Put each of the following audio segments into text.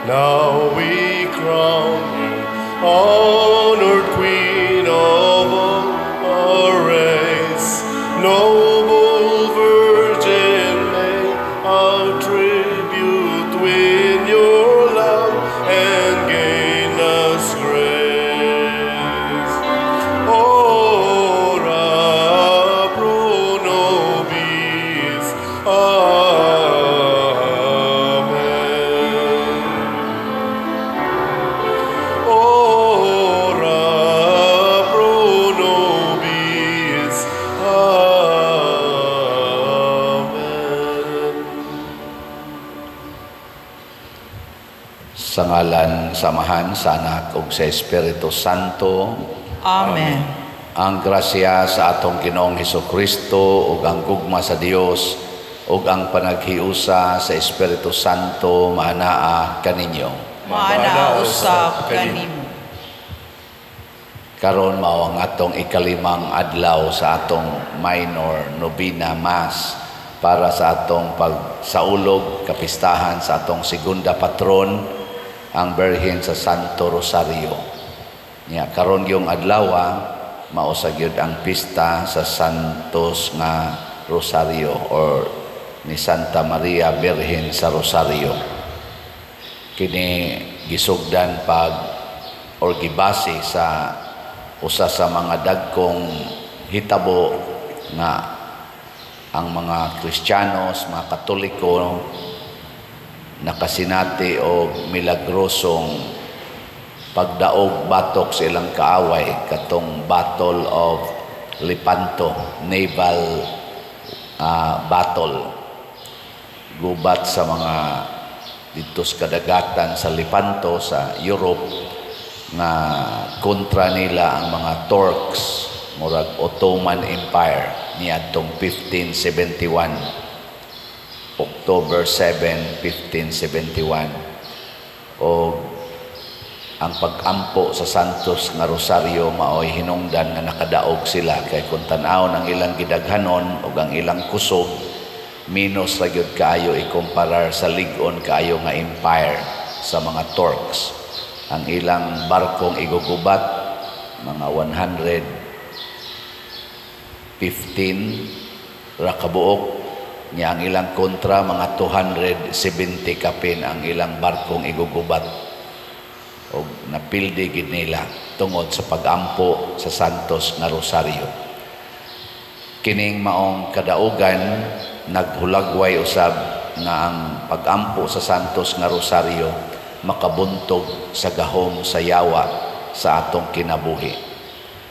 Now we crown you, honored Queen of all our race. Noble Virgin, may our tribute win your love and gain us grace. Ora pro nobis. Amen. Ora pro nobis. Amen. Sa ngalan sa Amahan, sa Anak ug sa Espiritu Santo. Amen. Ang grasya sa atong Ginoong Hesus Kristo ug ang gugma sa Dios ug ang panaghiusa sa Espiritu Santo maanaa kaninyo. Maana usab kanimo. Karon mao ang atong ikalimang adlaw sa atong minor novena mass para sa atong pagsaulog kapistahan sa atong segunda patron, ang Birhen sa Santo Rosario. Nya karon yung adlaw mao sa gyud ang pista sa Santos nga Rosario or ni Santa Maria Birhen sa Rosario. Kini gisugdan pag or gibase sa usa sa mga dagkong hitabo nga ang mga Kristiyanos, mga Katoliko, nakasinati og milagrosong pagdaog batok sa ilang kaaway katong Battle of Lepanto, naval battle, gubat sa mga dito sa kadagatan sa Lepanto sa Europe nga kontra nila ang mga Turks, murag Ottoman Empire, niadtong 1571, October 7, 1571, o ang pag-ampo sa Santos nga Rosario maoy hinungdan nga nakadaog sila, kay kung tan-awon ang ilang gidaghanon ug ang ilang kusog, minus ra gyud kaayo ikumparar sa lig-on kaayo nga empire sa mga Turks. Ang ilang barkong igugubat mga 115 ra kabuok, niya ang ilang kontra mga 270 kapin ang ilang barkong igugubat, og napildi gid nila tungod sa pagampo sa Santos nga Rosario. Kining maong kadaugan naghulagway usab nga ang pagampo sa Santos nga Rosario makabuntog sa gahom sa yawa sa atong kinabuhi.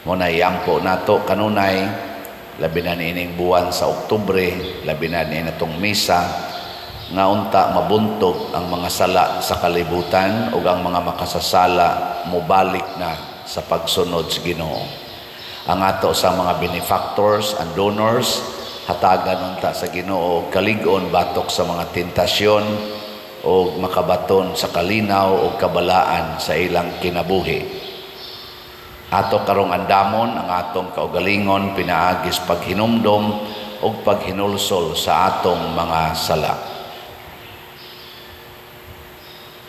Muna iampo nato kanunay, labi na niining buwan sa Oktubre, labi na niini atong misa, nga unta mabuntog ang mga sala sa kalibutan ug ang mga makasasala mobalik na sa pagsunod sa Ginoo. Ang ato sa mga benefactors and donors, hatagan unta sa Ginoo og kalig-on batok sa mga tentasyon o makabaton sa kalinaw o kabalaan sa ilang kinabuhi. Ato karong andamon ang atong kaugalingon pinaagis paghinumdom ug paghinulsol sa atong mga sala.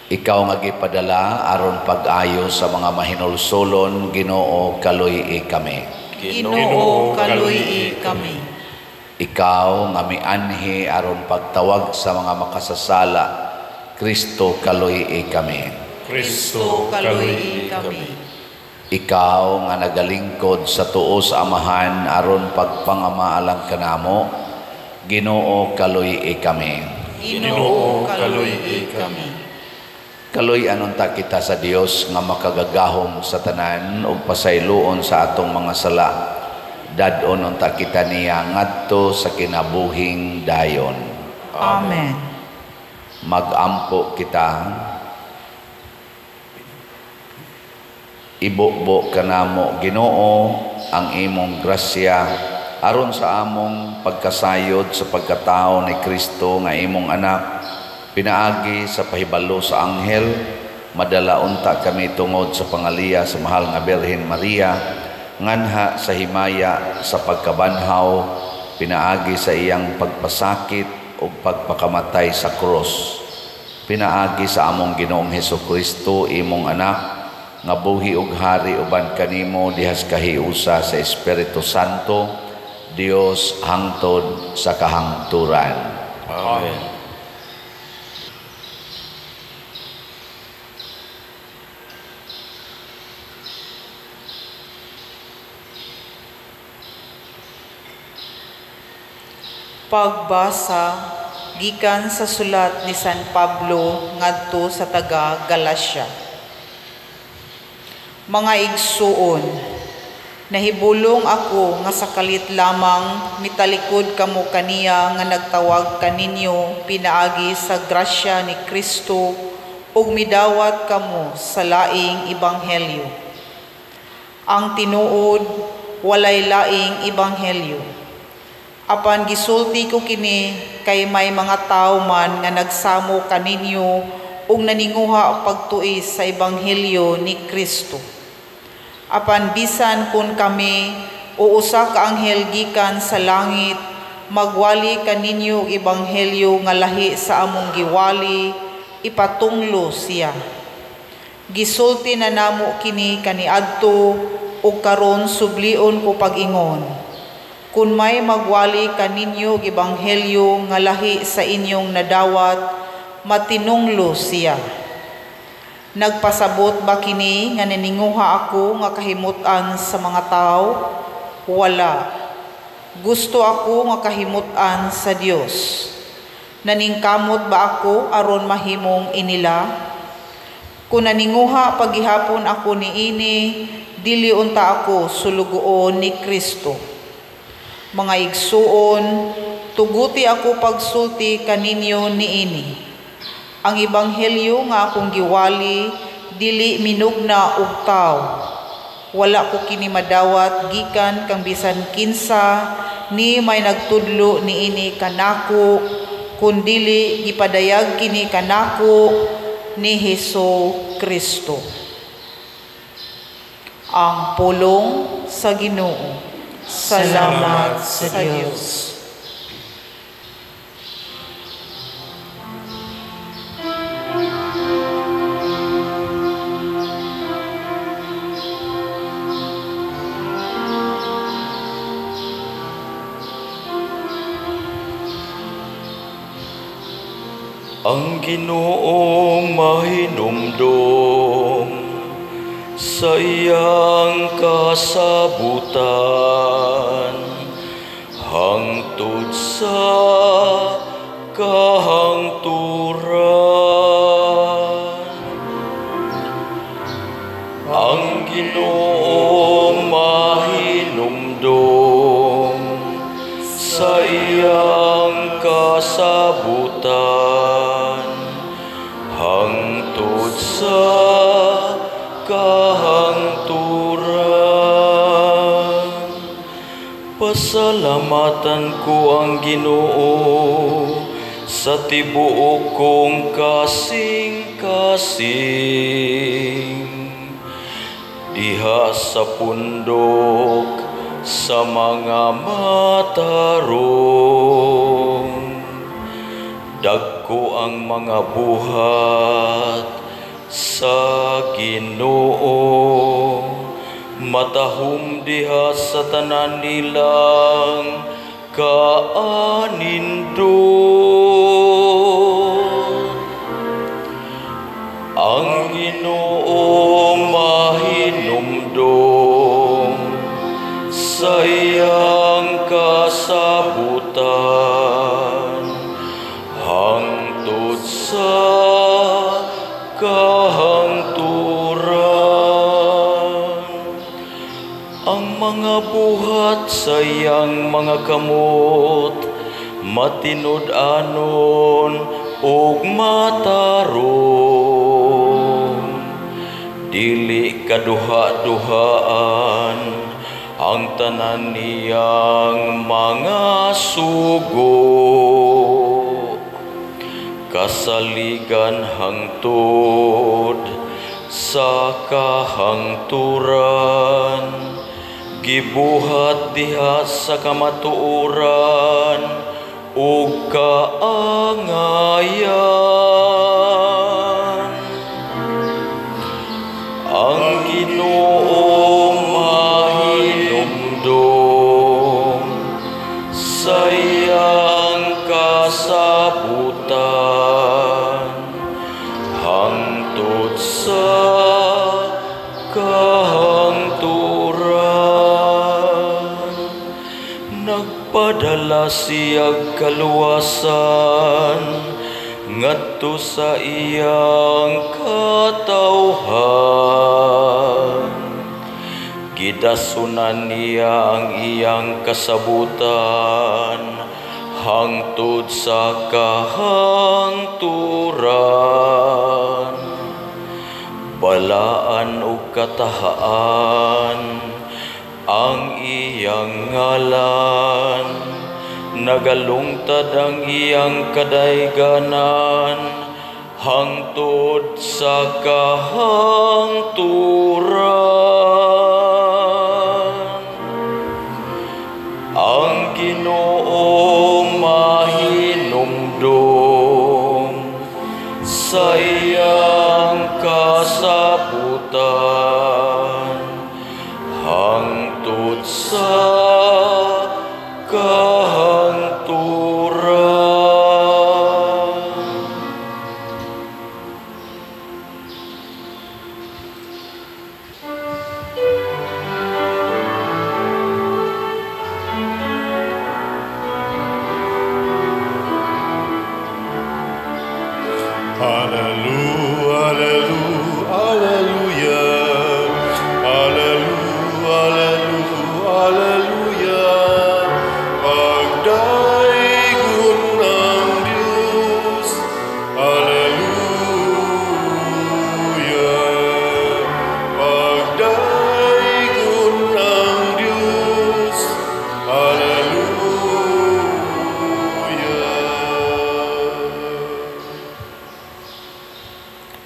Ikaw nga gipadala aron pag-ayo sa mga mahinulsolon, Ginoo, kaluy-i kami. Ginoo, kaluy-i kami. Ikaw nga mianhi aron pagtawag sa mga makasasala, Kristo, kaluy-i kami. Kristo, kaluy-i kami. Ikaw nga nagalingkod sa tuo sa Amahan aron pagpangamaalang kanamo, Ginoo, kaluy-i kami. Ginoo, kaluy-i kami. Kaluy-an unta kita sa Dios nga makagagahom sa tanan ug pasayloon sa atong mga sala. Dad-on unta kita niya ngadto sa kinabuhing dayon. Amen. Magampo kita. Ibubo kanamo, Ginoo, ang imong grasya aron sa among pagkasayod sa pagkatao ni Kristo nga imong anak, pinaagi sa pahibalo sa anghel, madala unta kami tungod sa pangaliya sa mahal nga Birhen Maria, nganha sa himaya sa pagkabanhaw, pinaagi sa iyang pagpasakit ug pagpakamatay sa krus. Pinaagi sa among Ginoong Hesukristo, imong anak, nga buhi ug hari uban kanimo dihas kahiusa sa Espiritu Santo, Dios hangtod sa kahangturan. Amen. Pagbasa gikan sa sulat ni San Pablo ngadto sa taga Galacia. Mga igsuon, nahibulong ako nga sa kalit lamang mitalikod kamo kaniya nga nagtawag kaninyo pinaagi sa grasya ni Kristo ug midawat kamo sa laing ebanghelyo. Ang tinuod, walay laing ebanghelyo. Apan gisulti ko kini kay may mga tawo man nga nagsamo kaninyo ug naninguha pagtuis sa ebanghelyo ni Kristo. Apan bisan kun kami o usa ka anghel gikan sa langit magwali kaninyo og ebanghelyo nga lahi sa among giwali, ipatunglo siya. Gisulti na namo kini kaniadto ug karon sublion ko pag-ingon. Kun may magwali kaninyo og ebanghelyo nga lahi sa inyong nadawat, matinunglo siya. Nagpasabot ba kini nga naninguha ako nga kahimut-an sa mga tao? Wala. Gusto ako nga kahimut-an sa Dios. Naningkamot ba ako aron mahimong inila? Kun naninguha paghihapon ako niini, dili unta ako sulugoon ni Kristo. Mga igsuon, tuguti ako pagsulti kaninyo niini. Ang ebanghelyo nga akong giwali dili minugna og tawo. Wala ko kini madawat gikan kang bisan kinsa ni may nagtudlo niini kanako, kundili gipadayag kini kanako ni Hesus Kristo. Ang pulong sa Ginoo. Salamat sa Dios. Ang Ginoo mahinumdom sa iyang kasabutan hangtod sa kahangturan. Ang Ginoo mahinumdom sa iyang kasabutan hangtod sa kahangturan. Pasalamatan ko ang Ginoo sa tibuok kong kasing-kasing. Diha sa pundok sa mga matarong, dagko ang mga buhat sa Ginoo, matahom diha sa tanan nilang kaanindot. Ang Ginoo mahinumdom sa iyang kasabutan hangtod sa kahangturan. Ang mga buhat sa iyang mga kamot matinud-anon ug matarong, dili kaduha-duhaan ang tanan niyang mga sugo. Kasaligan hangtod sa kahangturan, gibuhat diha sa kamatuoran ug kaangayan. Hangtod sa kahangturan. Nagpadala siyag kaluwasan ngadto sa iyang katawhan. Gidasunan niya ang iyang kasabutan hangtod sa kahangturan. Balaan ug katahaan ang iyang ngalan, nagalungtad ang iyang kadayganan hangtod sa kahangturan. Ang Ginoo mahinumdum sa iyang kasabutan hangtod sa kahangturan.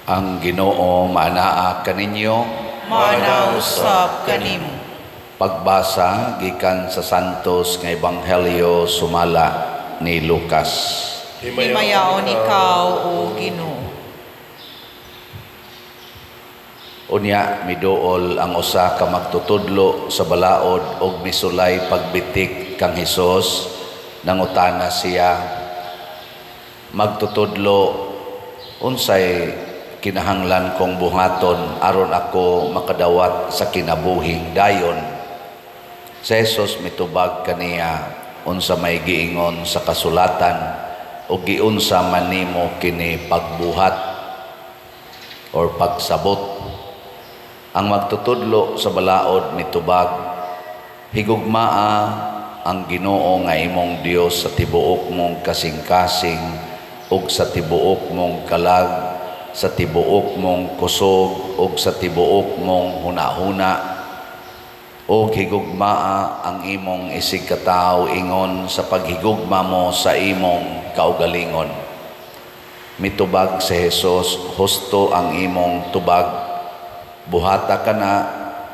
Ang Ginoo maanaa kaninyo, maanaa usab kanimo. Pagbasa gikan sa Santos nga Ebanghelyo sumala ni Lucas. Himayaon ikaw, o Ginoo. Unya miduol ang usa ka magtutudlo sa balaod og misulay pagbitik kang Hesus. Nangutana siya, magtutudlo, unsay kinahanglan kong buhaton aron ako makadawat sa kinabuhing dayon? Si Jesus mitubag kaniya, unsa may giingon sa kasulatan o giunsa man nimo kini pagbuhat or pagsabot? Ang magtutudlo sa balaod mitubag, higugmaa ang Ginoo nga imong Dios sa tibuok mong kasing-kasing ug sa tibuok mong kalag, sa tibuok mong kusog ug sa tibuok mong hunahuna, ug higugmaa ang imong isig katawo ingon sa paghigugma mo sa imong kaugalingon. Mitubag si Jesus, husto ang imong tubag, buhata ka na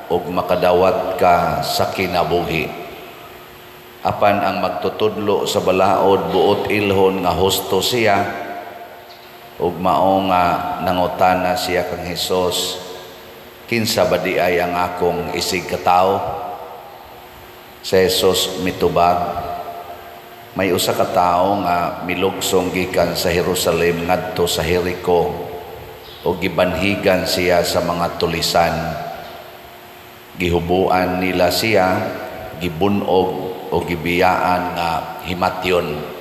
ug makadawat ka sa kinabuhi. Apan ang magtutudlo sa balaod buot ilhon nga husto siya, ug mao nga nangutana siya kang Hesus, kinsa ba di ay ang akong isig katawo? Si Jesus mitubag, may usa ka tawo nga milugsong gikan sa Jerusalem ngadto sa Jericho, ug gibanhigan siya sa mga tulisan. Gihubuan nila siya, gibunog o gibiyaan nga himatyon.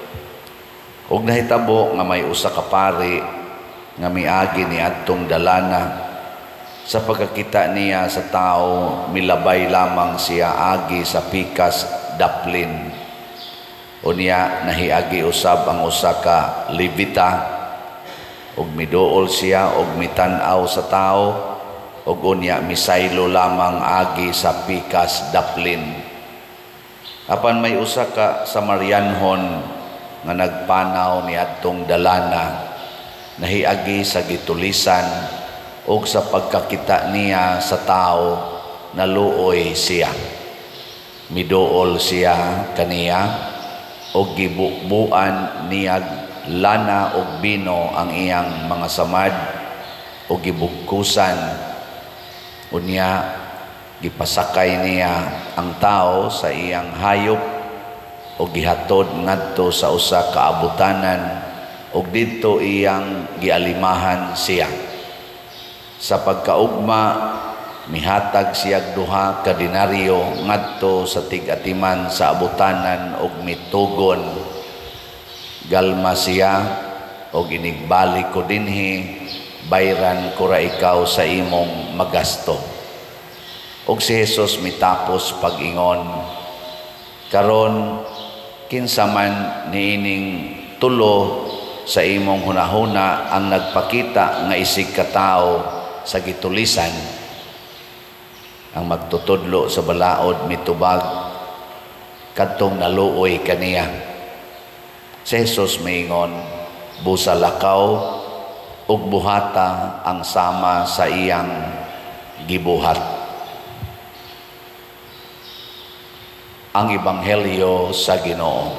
Ug nahitabo nga may usa ka pari nga miagi ni adtong dalana. Sa pagkakita niya sa tao, milabay lamang siya agi sa pikas daplin. Unya nahiagi usab ang usa ka Levita, ug miduol siya ug mitan-aw sa tao, ug unya misaylo lamang agi sa pikas daplin. Apan may usa ka Samarianhon nga nagpanaw ni adtong dalana, nahiagi sa gitulisan, ug sa pagkakita niya sa tao, naluoy siya. Miduol siya kaniya, ug gibubuan niya lana ug bino ang iyang mga samad, ug gibugkusan. Unya gipasakay niya ang tao sa iyang hayop, o gihatod ngadto sa usa ka abutanan, ug didto iyang gialimahan siya. Sa pagkaugma, mihatag siyag 2 ka denaryo ngadto sa tig-atiman sa abutanan og mitugon. Galma siya og inigbalik ko dinhi, bayran ko ra ikaw sa imong magasto. Og si Jesus mitapos pag-ingon, karon kinsa man niining tulo sa imong hunahuna ang nagpakita nga isig katawo sa gitulisan? Ang magtutudlo sa balaod mitubag, kadtong naluoy kaniya. Si Jesus miingon, busa lakaw ug buhata ang sama sa iyang gibuhat. Ang Ebanghelyo sa Ginoo.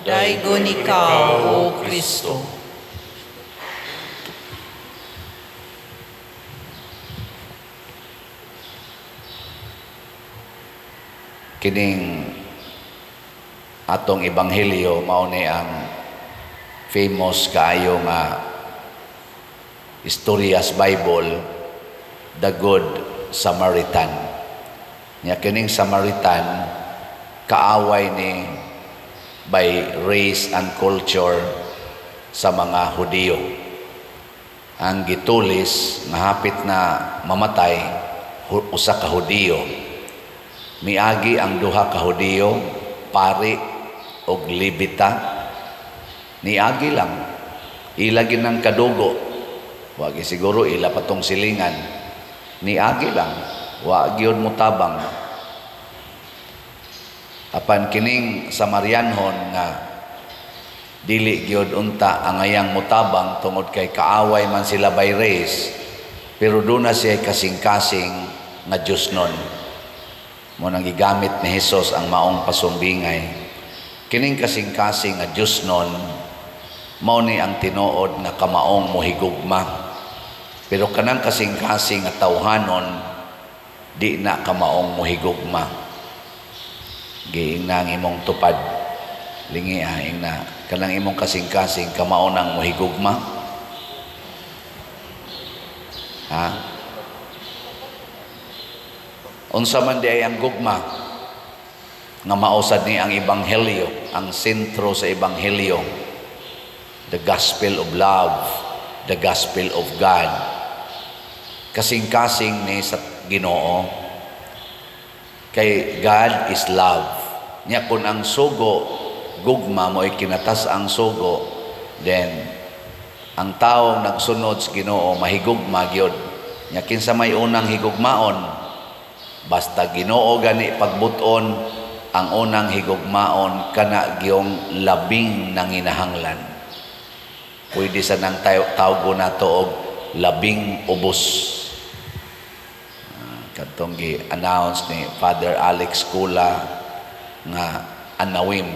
Daygon ikaw, O Kristo. Kining atong Ebanghelyo mao ni ang famous kaayo nga istorya sa Bible, the Good Samaritan. Nya kining Samaritan kaaway ni by race and culture sa mga Hudiyo. Ang gitulis nga hapit na mamatay usa ka Hudiyo. Miagi ang duha ka Hudiyo, pari og Levita. Niagi lang, ila ginang kadugo. Wa gi siguro ila patong silingan. Niagi lang, wa gyud motabang. Apan kining Samarianhon nga dili gyud unta angayang motabang tungod kay kaaway man sila by race, pero duna siya kasing-kasing nga Dios nun. Mo nang gigamit ni Hesus ang maong pasumbingay. Kining kasing-kasing nga Dios nun, mao ni ang tinuod nga kamaong mohigugma. Pero kanang kasing-kasing nga tawhanon, di na kamaong mohigugma. Giing na ang imong tupad. Lingi ah, ing na kanang imong kasing-kasing kamao nang mohigugma. Ha? Unsa man di ay ang gugma nga mausad ni ang ebanghelyo, ang sentro sa ebanghelyo, the gospel of love, the gospel of God. Kasing-kasing ni sa Ginoo, kay God is love. Nya kun ang sugo gugma mo'y kinatas ang sugo, then ang taong nagsunod sa Ginoo mahigugma gyud. Nya kinsa may unang higugmaon, basta Ginoo gani pagbuton, ang unang higugmaon kana gyung labing nanginahanglan. Pwede sa nang tawgo nato og labing ubos. Katong gi-announce ni Father Alex Kula nga anawim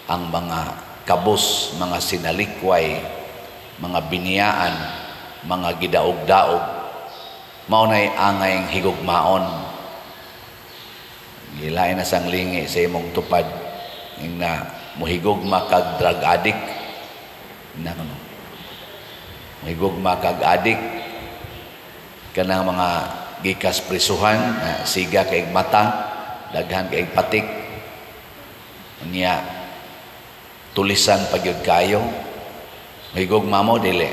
ang mga kabus, mga sinalikway, mga biniyaan, mga gidaog-daog. Mao nay angay higugmaon. Gilain na sang lingi sa imong tupad nga mohigugma kag drug addict. Na kuno. Mohigugma kag addict kanang mga gikas prisuhan, siga kay mata, daghan kay patik. Unya tulisan pa gyud kayo. Mahigugma mo dili.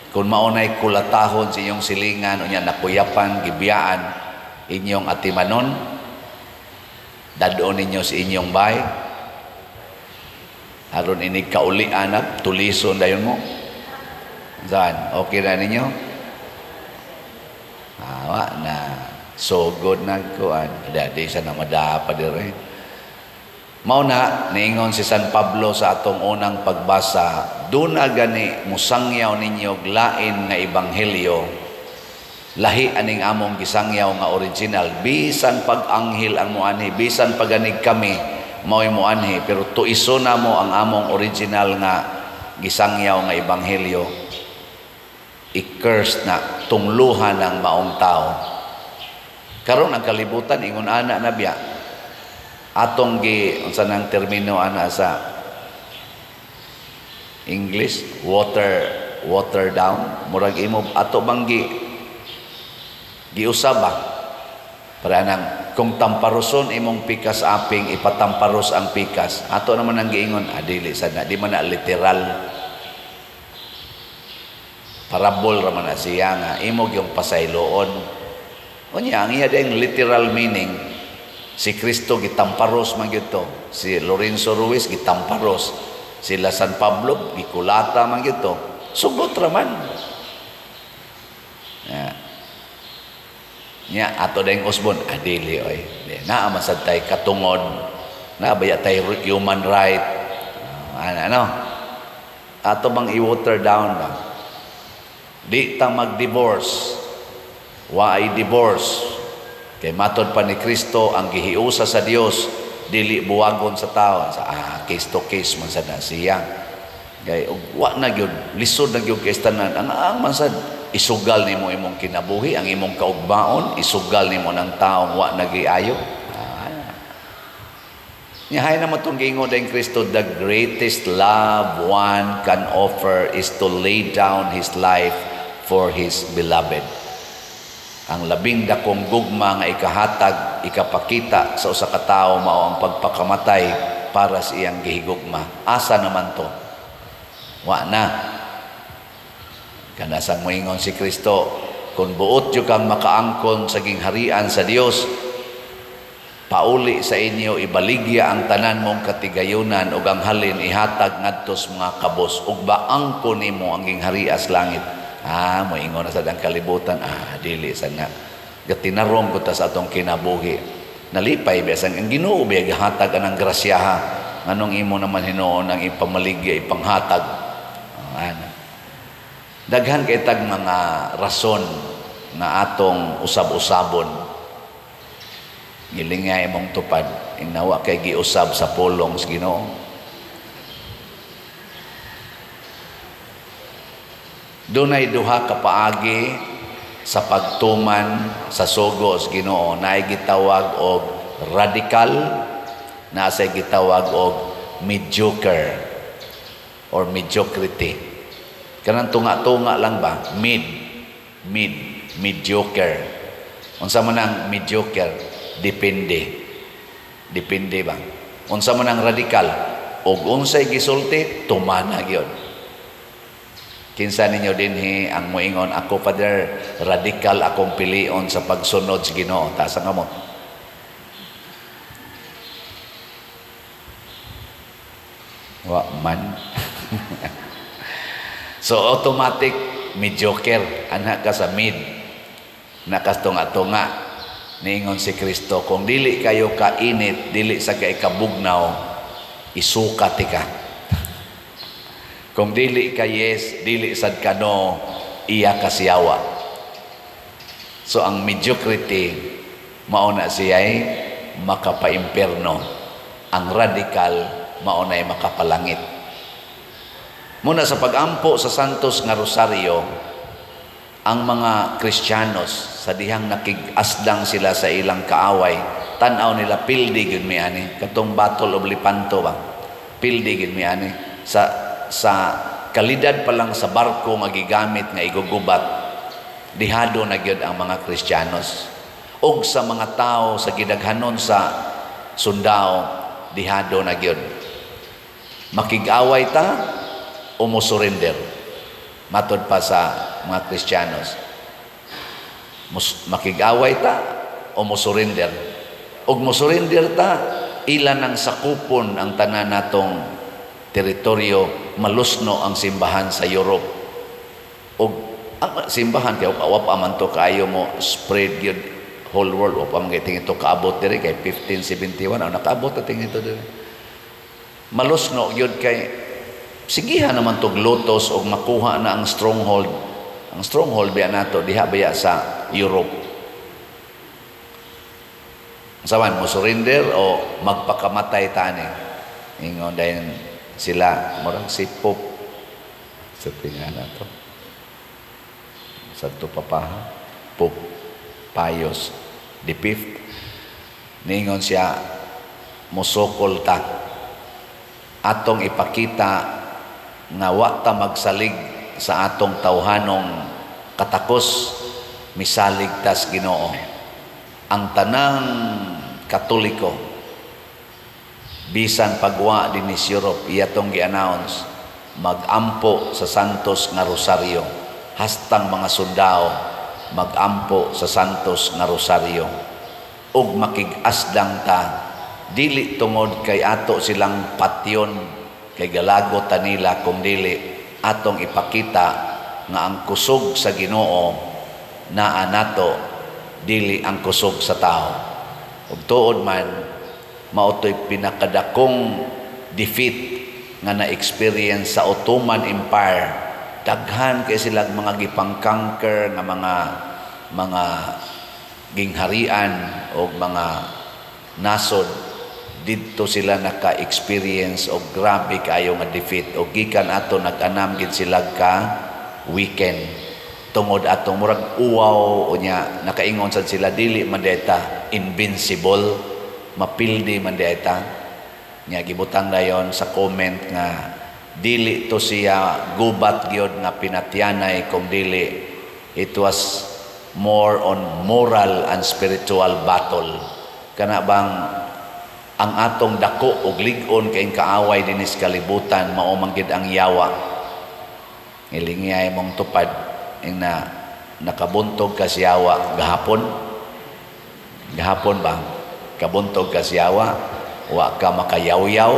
Kung maunay kulatahon sa inyong silingan, unya nakuyapan, gibiyaan inyong atimanon, dadon ninyo sa inyong bay, aron inig kaulian at tulison dayon mo. Saan? Okay na ninyo? Awa na. So good na kuan. Dadi sa na madapa dire. Mao na niingon si San Pablo sa atong unang pagbasa, duna gani musangyaw ninyo lain nga ebanghelyo, lahi aning among gisangyaw nga original, bisan pag-anghel ang muanhi, bisan paganig kami mao'y muanhi, pero tuiso na mo ang among original nga gisangyaw nga ebanghelyo, i-curse na tungluhan ang maong tao. Karon ang kalibutan ingon ana na biya. Atong gi unsa nang termino ana sa English, water water down, murag imo ato bang giusab ba? Para nang kung tamparoson imong pikas aping ipatamparos ang pikas. Ato naman ang giingon, dili sad na, di man na literal. Parabol ra man na siya nga imo gyung pasayloon. Unya ang iya ding literal meaning, si Kristo gitamparos man gyud to, si Lorenzo Ruiz gitamparos, sila San Pablo gikulata man gyud to. Sugot ra man. Ya. Nya ato dayong usbon, dili oy. Naa man sad tay katungod, naa baya tay human right. Ano? Ato bang i-water down ba? Di ta mag-divorce. Waay divorce. Kay matod pa ni Kristo ang gihiusa sa Dios dili buwagon sa tao. Sa case to case man sad na siya. Kay wa na gyud, lisod na gyud kay tanan. Ang man sad isugal nimo imong kinabuhi, ang imong kaugmaon, isugal nimo ng taong wa nagiayo. Niya naman itong giingon din Kristo, the greatest love one can offer is to lay down his life for his beloved. Ang labing dakong gugma nga ikahatag, ikapakita sa usa ka tawo mao ang pagpakamatay para sa iyang gihigugma. Asa naman to? Wa na. Kanasang moingon si Kristo, kung buot jud kang makaangkon sa gingharian sa Dios, pauli sa inyo ibaligya ang tanan mong katigayunan ug ang halin ihatag ngadto sa mga kabos ug baangkon nimo ang gingharian sa langit. Moingon na sad ang kalibutan, dili sad na. Gatinarong ko ta sa atong kinabuhi. Nalipay bisan ang Ginoo biya gihatag anang grasyaha. Nganong imo naman hinuon ang ipamaligya ipanghatag. Ana. Daghan kay tag mga rason nga atong usab-usabon. Gilingay imong tupad, inawa kay giusab sa pulong sa Ginoo. Dunay duha ka paagi sa pagtuman sa sugo sa Ginoo. Naay gitawag og radical, naay gitawag og mediocre or mediocrity. Kanang tunga-tunga lang ba? Mid, mediocre. Unsa man ang mediocre? Depende. Depende ba? Unsa man ang radical? Og unsay gisulti, tumana gyud. Kinsa ninyo dinhi ang moingon, ako Father, radical akong pilion sa pagsunod sa Ginoo. Taas ang kamot. Wa man. So automatic mediocre, anak ka sa mid, nakastunga-tunga. Niingon si Kristo, kung dili kayo kainit, dili sa kay kabugnaw, isuka ti ka. Kung dili ka yes, dili sad ka no, iya ka siyawa. So ang mediocrity, mao na siya'y makapaimpierno. Ang radical, mao na'y makapalangit. Muna sa pagampo sa Santos nga Rosario, ang mga Kristiyanos sa dihang nakig-asdang sila sa ilang kaaway, tan-aw nila pildi gyud mi ani, katong Battle of Lepanto ba? Pildi gyud mi ani sa kalidad pa lang sa barko nga gigamit nga igugubat, dihado na gyud ang mga Kristiyanos. Og sa mga tao sa gidaghanon sa sundao, dihado na gyud. Makig-away ta o mo surrender. Matod pa sa mga Kristiyanos, makig-away ta o mo surrender. Og mo surrender ta, ilan ang sakupon ang tanan natong teritoryo, malusno ang simbahan sa Europe. Og ang simbahan kay wa pa man to kaayo mo spread gyud whole world, wa pa man kay tingin to kaabot diri kay 1571 aw nakaabot ta tingin to diri. Malusno gyud kay sigihan naman tog lotos og makuha na ang stronghold. Ang stronghold biya nato diha biya sa Europe. Sawan mo surrender o magpakamatay tani. Ingon dayon sila murag si Pope sa tinga nato. Santo Papa Pope Pius the Fifth, ningon siya mosokol ta atong ipakita nga wa ta magsalig sa atong tawhanong katakos, misalig tas Ginoo. Ang tanang Katoliko bisan pagwa dinhi sa Europe, iyatong gi-announce magampo sa Santos nga Rosario, hastang mga sundao magampo sa Santos nga Rosario ug makig-asdang ta, dili tungod kay ato silang patyon, kay galago ta nila, kung dili atong ipakita nga ang kusog sa Ginoo naa nato, dili ang kusog sa tao. Ug tuod man, mao to'y pinakadakong defeat nga na-experience sa Ottoman Empire. Daghan kay sila mga gipang-conquer nga mga gingharian o mga nasod. Didto sila naka-experience og grabe kaayo nga defeat, og gikan ato nag-anam gid sila ka weekend tungod atong murag uwaw. Unya nakaingon sad sila, dili man ta invincible, mapildi man ta. Nya gibutang dayon sa comment nga dili to siya gubat gyud nga pinatyanay, kung dili it was more on moral and spiritual battle. Kana bang ang atong dako og lig-on kay kaaway dinis kalibutan mao man gid ang yawa. Ngilingiyay mong tupad ing na nakabuntog ka sa yawa gahapon. Gahapon ba kabuntog ka sa yawa? Wa ka makayawyaw,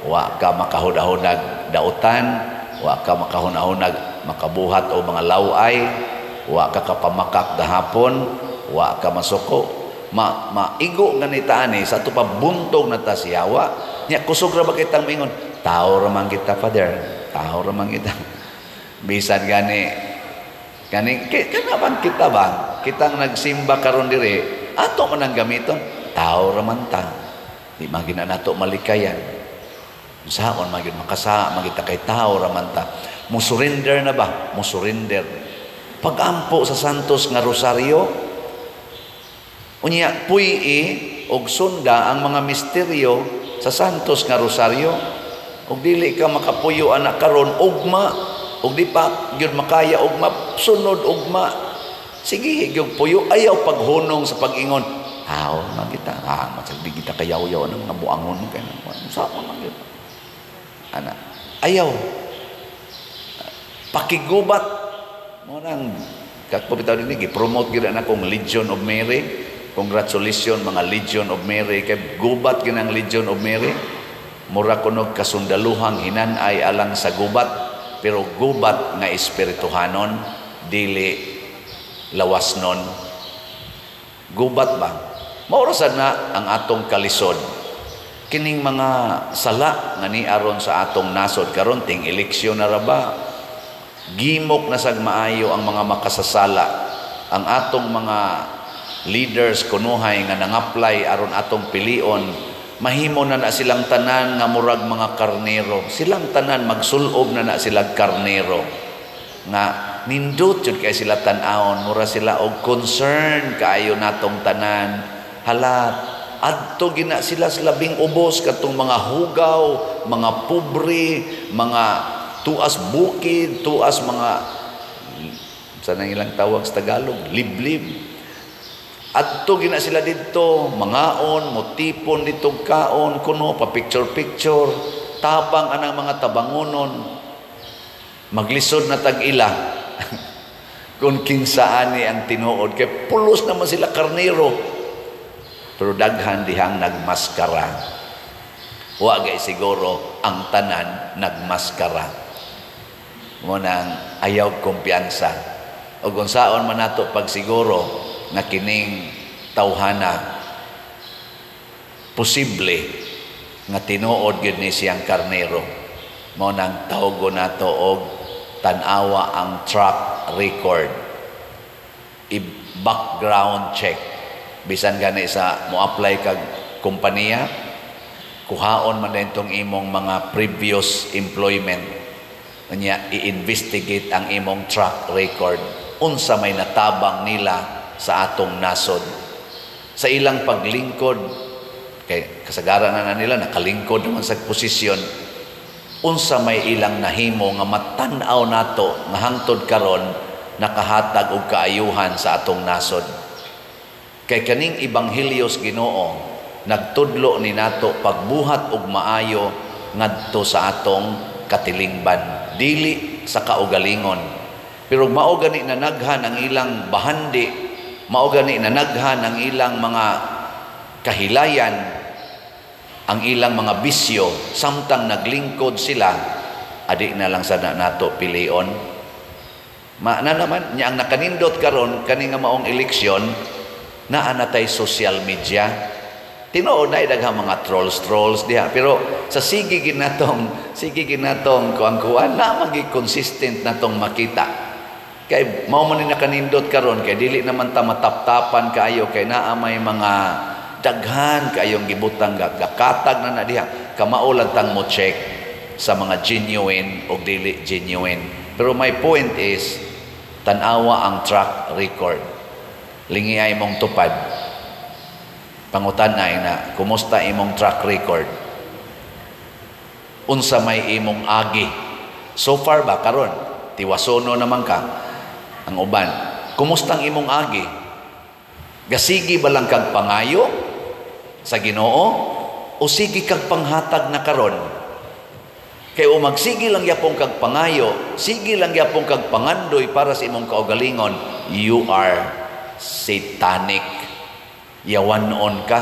wa ka makahunahunag dautan, wa ka makahunahunag makabuhat o mga laway, wa ka kapamakak gahapon, wa ka masuko. Maigo nga ni taani sa ato pa buntog na ta siyawa. Nya kusog ra ba kitang mingon, "Tao ra man kita, Father, tao ra man kita." Bisan gani kani kana man kita ba, kitang nagsimba karon diri, ato man ang gamiton, tao ra man ta, di man gina nato malikayan. Saon man gyud makasa man kita kay tao ra man ta. Mo surrender na ba, mo surrender pagampo sa Santos nga Rosario. Unya puy-i og sunda ang mga misteryo sa Santos nga Rosario. Og dili ka makapuyo anak karon, ugma, og di pa gyud makaya ugma, sunod ugma. Sige gyud puyo, ayaw paghunong sa pag-ingon. Aw, man kita, masag di kita kayaw-yaw ng mga buangon kay sa man gyud. Ana, ayaw. Pakigubat mo nang kakpo bitaw dinhi, gi-promote gyud na akong Legion of Mary. Congratulations, mga Legion of Mary, kay gubat ginang Legion of Mary. Mura kunog kasundaluhang hinanay alang sa gubat, pero gubat nga espirituhanon, dili lawasnon. Gubat ba? Mao ra sad na ang atong kalisod. Kining mga sala nga niaron sa atong nasod karon, ting eleksyon na ra ba? Gimok na sag maayo ang mga makasasala. Ang atong mga leaders kunuhay nga nang-apply aron atong pilion, mahimo na na silang tanan nga murag mga karnero. Silang tanan magsulob na na sila karnero. Nga nindot jud kay sila tan-awon, mura sila og concern kaayo natong tanan. Hala, adto gina sila sa labing ubos katong mga hugaw, mga pobre, mga tuas bukid, tuas mga sa nang ilang tawag sa Tagalog, liblib. Adto gina sila didto, mangaon, motipon dito kaon, kuno pa picture picture, tabang anang mga tabangonon. Maglisod na tag-ila. Kung kinsaan ni ang tinuod, kay pulos naman sila karnero. Pero daghan dihang nagmaskara. Wa gay siguro ang tanan nagmaskara. Mo nang ayaw kumpiyansa. O kung saon man nato pagsiguro nga kining tawhana posible nga tinuod gyud ni siyang karnero. Mao nang tawgo nato og tan-awa ang track record, i-background check. Bisan gani sa mo-apply kag kompanya, kuhaon man din tong imong mga previous employment. Unya i-investigate ang imong track record, unsa may natabang nila sa atong nasod sa ilang paglingkod, kay kasagaran na nila nakalingkod naman sa posisyon. Unsa may ilang nahimo nga matan-aw nato nga hangtod karon nakahatag og kaayuhan sa atong nasod? Kay kaning ebanghelyo sa Ginoo nagtudlo ni nato pagbuhat og maayo ngadto sa atong katilingban, dili sa kaugalingon. Pero mao gani na naghan ang ilang bahandi, mao gani na naghan ang ilang mga kahilayan, ang ilang mga bisyo samtang naglingkod sila, adi na lang sana nato pilion. Maana naman nya ang nakanindot karon kani nga maong eleksyon, naa na tay social media. Tinuod na daghang mga trolls trolls diha, pero sa sige ginatong kuan-kuan na magi consistent natong makita. Kay mao man ni nakanindot karon, kay dili naman ta mataptapan kaayo, kay naa may mga daghan kaayong gibutang, gakatag na na diha. Kamao lang tang mo check sa mga genuine o dili genuine. Pero my point is, tan-awa ang track record. Lingi ay mong tupad. Pangutan ay na, kumusta imong track record? Unsa may imong agi? So far ba karon? Tiwasono naman ka ang uban. Kumusta ang imong agi? Gasigi ba lang kag pangayo sa Ginoo o sige kag panghatag na karon? Kay o magsige lang yapong kag pangayo, sige lang yapong kag pangandoy para sa imong kaugalingon, you are satanic. Yawanon ka,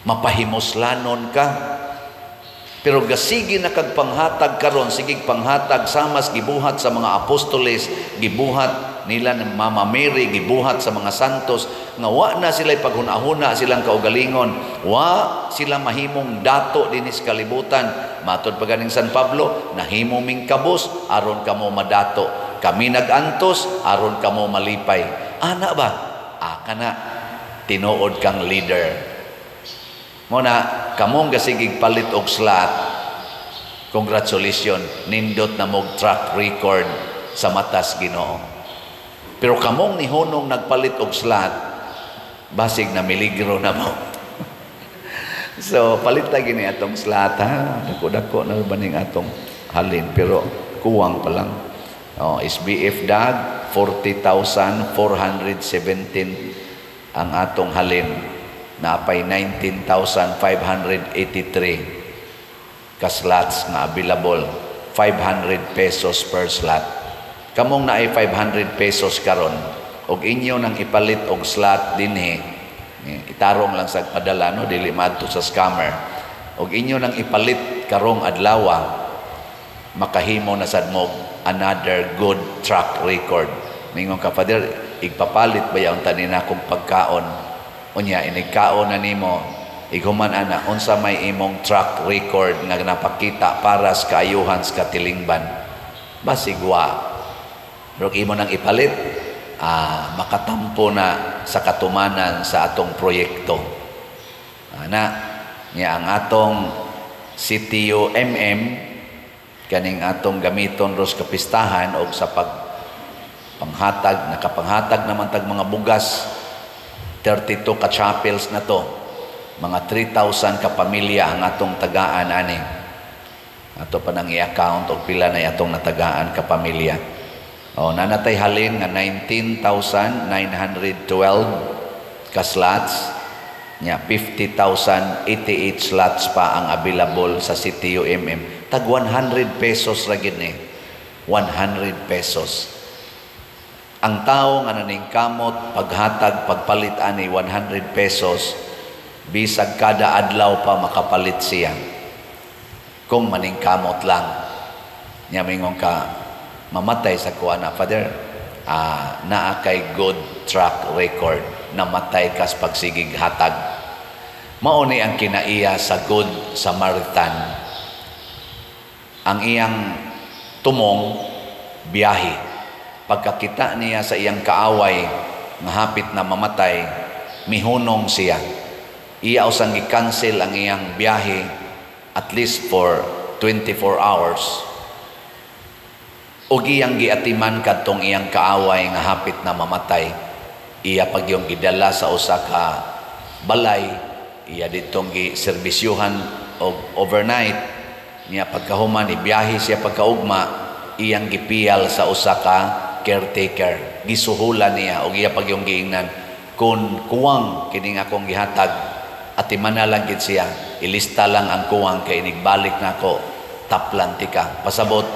mapahimuslanon ka. Pero gasige na kag panghatag karon, sige panghatag samas gibuhat sa mga apostoles, gibuhat nila ng Mama Mary, gibuhat sa mga santos, nga wa na sila paghuna-huna silang kaugalingon, wa sila mahimong dato dinis kalibutan. Matod pa ganing San Pablo, nahimo ming kabos aron kamo madato. Kami nagantos aron kamo malipay. Ana ba? Aka na tinuod kang leader. Muna, kamong gasigig palit og slot, congratulations, nindot na mog track record sa matas Ginoo. Pero kamong nihunong nagpalit og slot, basig na miligro na mo. So, palit lagi ni atong slot, ha? Dako-dako na ba ning atong halin, pero kuwang pa lang. Oh, SBF DAG, 40,417 ang atong halin. Naapay 19,583 ka slots nga available, 500 pesos per slot. Kamong naay 500 pesos karon og inyo nang ipalit og slot dinhi, itarong lang sa padala, no, dili madto sa scammer. Og inyo nang ipalit karong adlawa, makahimo na sad mo another good track record. Mingon ka, "Father, igpapalit ba yaon tanin akong pagkaon?" Unya inigkaon na nimo, ighuman ana, unsa may imong track record nga napakita para sa kaayuhan sa katilingban? Basig wa. Pero imo nang ipalit, makatampo na sa katumanan sa atong proyekto. Ana, niya ang atong CTU MM kaning atong gamiton ros kapistahan og sa pag panghatag, nakapanghatag naman tag mga bugas, 32 ka chapels na to, mga 3,000 ka pamilya ang atong tagaan ani. Ato pa nang i-account og pila na atong natagaan ka pamilya. O, nanatay halin nga 19,912 ka slots nya, 50,088 slots pa ang available sa CTUMM. Tag 100 pesos ra gid ni, 100 pesos. Ang tao nga naningkamot paghatag, pagpalit ani 100 pesos, bisag kada adlaw pa makapalit siya kung maningkamot lang niya. Mingon ka, "Mamatay sa kuha na, Father," naa kay good track record, namatay kas pagsigig hatag. Mao ni ang kinaiya sa Good Samaritan. Ang iyang tumong biyahe, pagkakita niya sa iyang kaaway nga hapit na mamatay, mihunong siya. Iya usang gi-cancel ang iyang biyahe at least for 24 hours. Ug iyang giatiman kadtong iyang kaaway nga hapit na mamatay. Iya pagyong gidala sa usa ka balay, iya ditong giserbisyuhan og overnight. Niya pagkahuman ibiyahe siya pagkaugma, iyang gipiyal sa usa ka caretaker. Gisuhulan niya og iya pagyong giingnan, kun kuwang kining akong gihatag, atimana lang gid siya, ilista lang ang kuwang kay inigbalik nako, taplan tika. Pasabot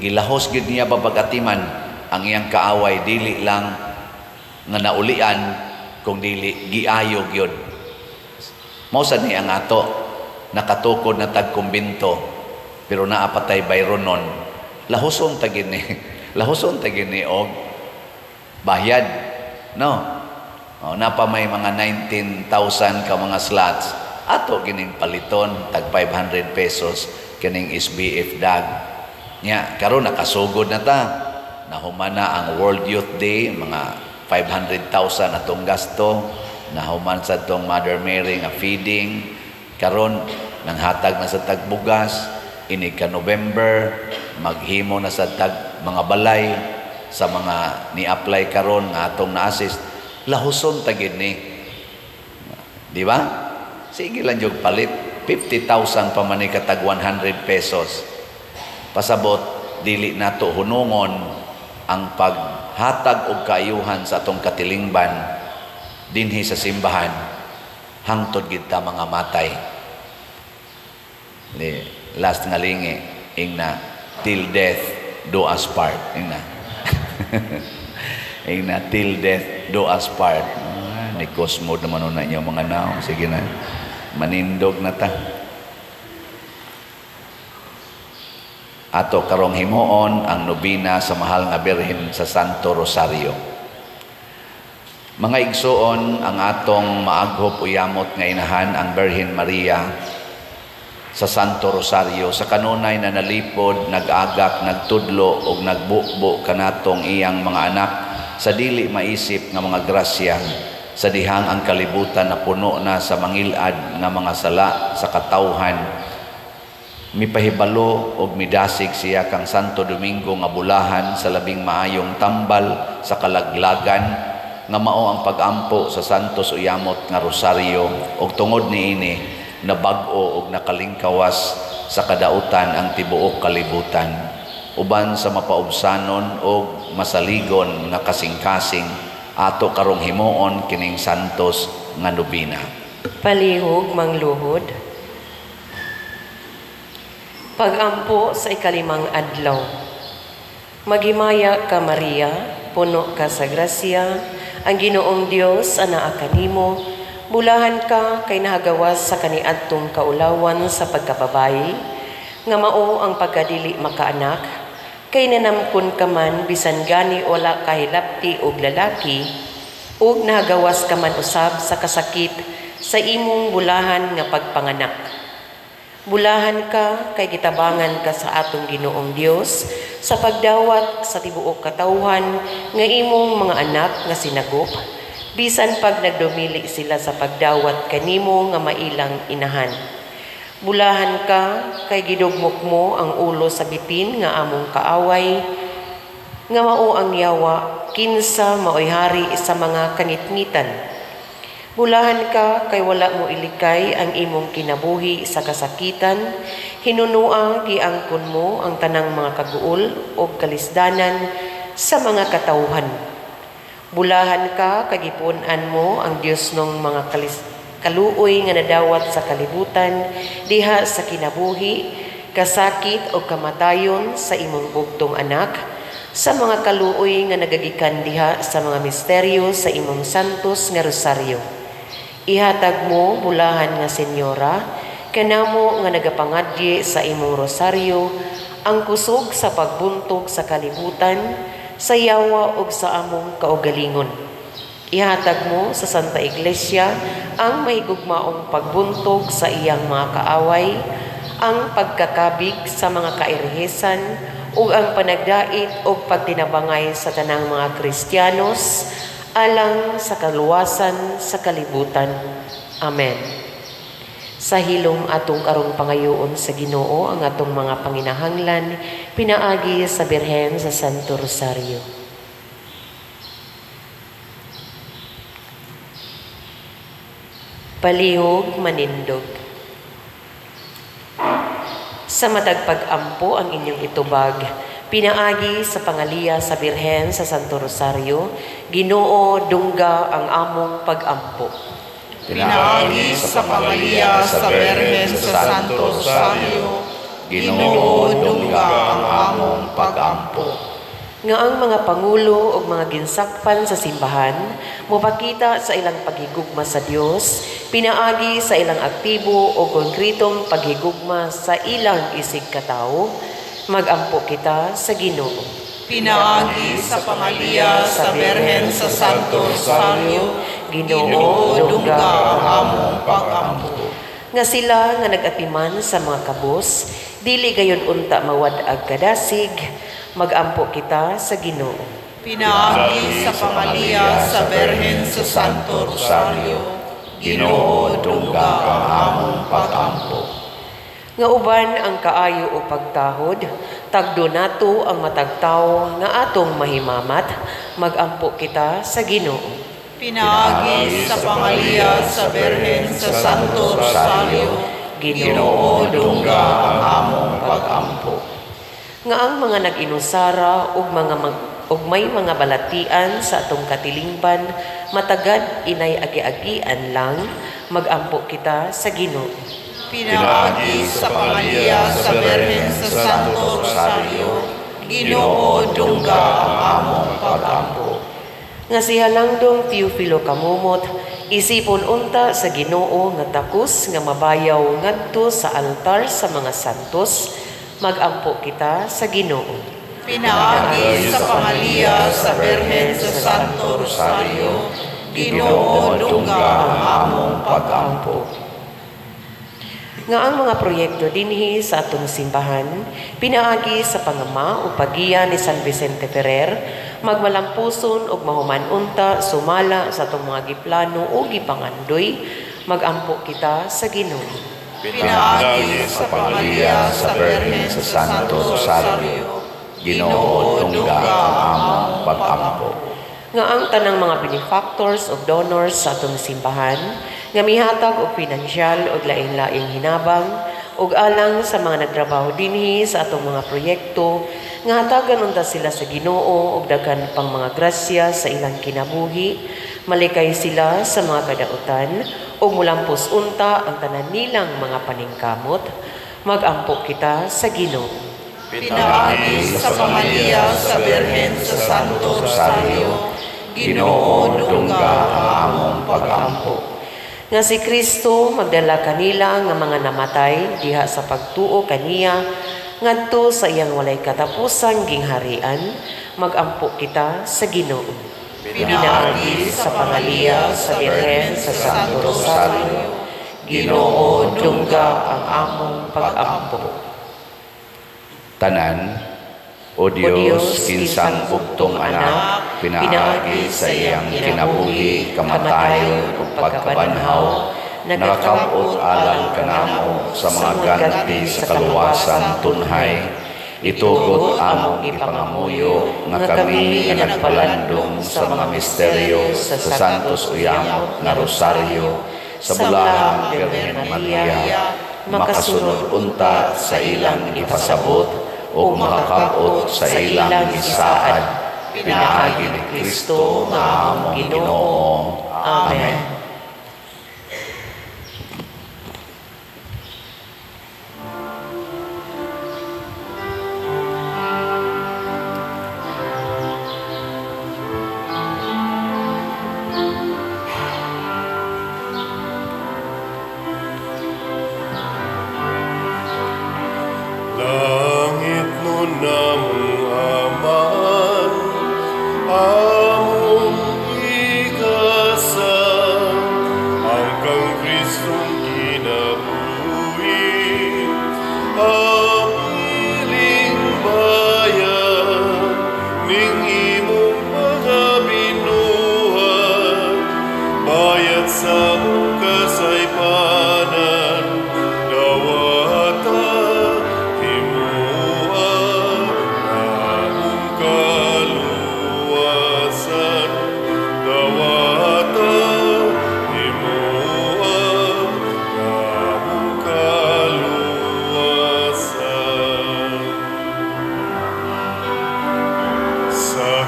gilahos gid niya babag-atiman ang iyang kaaway, dili lang nga naulian kung dili giayo gyud. Mao sad ni ang ato nakatukod na tag kumbinto pero naa patay bayronon, lahuson ta gid ni lahuson ta gid ni og bayad, no? O, napa may mga 19,000 ka mga slots, ato gining paliton tag 500 pesos kining SBF dag. Nya karon nakasugod na ta, nahuman na ang World Youth Day, mga 500,000 atong gasto, nahuman sa atong Mother Mary nga feeding, karon nanghatag na sa tagbugas, ini ka November maghimo na sa tag mga balay sa mga ni-apply karon nga atong na-assist, lahuson ta gid ni, di ba? Sige lang jud palit, 50,000 pa man ni katag 100 pesos. Pasabot dili nato hunungon ang paghatag og kaayuhan sa atong katilingban dinhi sa simbahan hangtod gid ta mga matay. Last nga lingi ingna, till death do us part, ingna. Ingna, till death do us part. Ni Cosmo naman una inyo mga naong. Sige na, manindog na ta. Ato karong himuon ang nobina sa mahal nga Birhen sa Santo Rosario. Mga igsuon, ang atong maaghop o yamot nga inahan ang Birhen Maria sa Santo Rosario sa kanunay na nalipod, nag-agak, nagtudlo og nagbubo kanatong iyang mga anak sa dili maisip nga mga grasya, sa dihang ang kalibutan na puno na sa mangilad nga mga sala sa katawhan. Mipahibalo og midasig siya kang Santo Domingo nga bulahan sa labing maayong tambal sa kalaglagan nga mao ang pagampo sa Santos Uyamot nga Rosario, og tungod niini nabag-o og nakalingkawas sa kadautan ang tibuok kalibutan uban sa mapaubsanon og masaligon nga kasing-kasing ato karong himuon kining Santos nga nobina. Palihog mangluhod. Pagampo sa ikalimang adlaw. Maghimaya ka Maria, puno ka sa grasya, ang Ginoong Dios anaa kanimo, bulahan ka kay nahagawas sa kaniadtong kaulawan sa pagkababayi, nga mao ang pagkadili makaanak, kay nanamkon ka man bisan gani wala kahilapti og lalaki, ug nahagawas ka man usab sa kasakit sa imong bulahan nga pagpanganak. Bulahan ka kay gitabangan ka sa atong Ginoong Dios sa pagdawat sa tibuok katawhan nga imong mga anak nga sinagop, bisan pag nagdumili sila sa pagdawat kanimo nga mailang inahan. Bulahan ka kay gidugmok mo ang ulo sa bitin nga among kaaway, nga mao ang yawa, kinsa maoy hari sa mga kangitngitan. Bulahan ka kay wala mo ilikay ang imong kinabuhi sa kasakitan, hinunua giangkon mo ang tanang mga kaguol o kalisdanan sa mga katawhan. Bulahan ka kay gipun-an mo ang Dios nung mga kaluoy nga nadawat sa kalibutan diha sa kinabuhi, kasakit o kamatayon sa imong bugtong anak, sa mga kaluoy nga nagagikan diha sa mga misteryo sa imong santos nga rosaryo. Ihatag mo, bulahan nga senyora, kanamo nga nagapangadye sa imong rosaryo, ang kusog sa pagbuntog sa kalibutan, sa yawa ug sa among kaugalingon. Ihatag mo sa Santa Iglesia ang mahigugmaong pagbuntog sa iyang mga kaaway, ang pagkakabig sa mga kairhesan, ug ang panagdait ug pagtinabangay sa tanang mga Kristiyanos, alang sa kaluwasan sa kalibutan. Amen. Sa hilom atong karong pangayoon sa Ginoo ang atong mga panginahanglan, pinaagi sa Birhen sa Santo Rosario. Palihog manindog. Sa matag pag-ampo ang inyong itubag, pinaagi sa pangaliya sa Birhen sa Santo Rosario, Ginoo, dungga ang among pag-ampo. Pinaagi sa pangaliya sa Birhen sa Santo Rosario, Ginoo, dungga ang among pag-ampo. Nga ang mga pangulo ug mga ginsakpan sa simbahan mopakita sa ilang paghigugma sa Dios, pinaagi sa ilang aktibo o konkretong paghigugma sa ilang isig katawo, magampo kita sa Ginoo. Pinaagi sa pangaliya sa Birhen sa Santo Rosario, Ginoo, dungga ang among pag-ampo. Nga sila nga nag-atiman sa mga kabos, dili gayon unta mawad-ag kadasig, magampo kita sa Ginoo. Pinaagi sa pangaliya sa Birhen sa Santo Rosario, Ginoo, dungga ang among pag-ampo. Nga uban ang kaayo o pagtahod, tagdo nato ang matag tawo nga atong mahimamat, magampo kita sa Ginoo. Pinaagi sa pangaliya sa Birhen sa Santo Rosario, Ginoo, dungga ang among pag-ampo. Nga ang mga nag-inusara ug ug may mga balatian sa atong katilingban, matagad inay agi-agian lang, magampo kita sa Ginoo. Pinaagi sa pangaliya sa Birhen sa Santo Rosario, Ginoo, dungga ang among pag-ampo. Nga si Halangdong Teofilo Camomot, isipon unta sa Ginoo nga takos nga mabayaw ngadto sa altar sa mga santos, magampo kita sa Ginoo. Pinaagi sa pangaliya sa Birhen sa Santo Rosario, Ginoo, dungga ang among pag-ampo. Nga ang mga proyekto dinhi sa atong simbahan, pinaagi sa pangama o pagiya ni San Vicente Ferrer, magmalampuson ug mahuman unta sumala sa atong mga giplano o gipangandoy, magampo kita sa Ginoo. Pinaagi sa pangaliya sa Birhen sa Santo Rosario, Ginoo, dungga ang among pag-ampo. Nga ang tanang mga benefactors o donors sa atong simbahan, nga mihatag og pinansyal og lain-laing hinabang ug alang sa mga nagtrabaho dinhi sa atong mga proyekto, nga hatagan unta sila sa Ginoo og daghan pang mga grasya sa ilang kinabuhi, malikay sila sa mga kadautan ug mulampos unta ang tanan nilang mga paningkamot, magampo kita sa Ginoo. Pinaagi sa pangaliya sa Birhen sa Santo Rosario, Ginoo, dungga ang among pag-ampo. Nga si Kristo magdala kanila nga mga namatay diha sa pagtuo kaniya ngadto sa iyang walay katapusang gingharian, magampo kita sa Ginoo. Pinaagi sa pangaliya sa Birhen sa Santo Rosario, Ginoo, dungga ang among pag-ampo. Tanan, O Dios, kinsang bugtong anak, pinaagi sa iyang kinabuhi, kamatayon ug pagkabanhaw, nakakabot alang kanamo sa mga ganti sa kaluwasan tunhay, itugot among ipangamuyo nga kami nga nagpalandong sa mga misteryo sa Santos Uyamot nga Rosario, sa bulahang Birhen Maria, makasunod unta sa ilang ipasabot o makakabot sa ilang gisaad, pinaagi ni Kristo nga among Ginoo. Amen. Among ikasal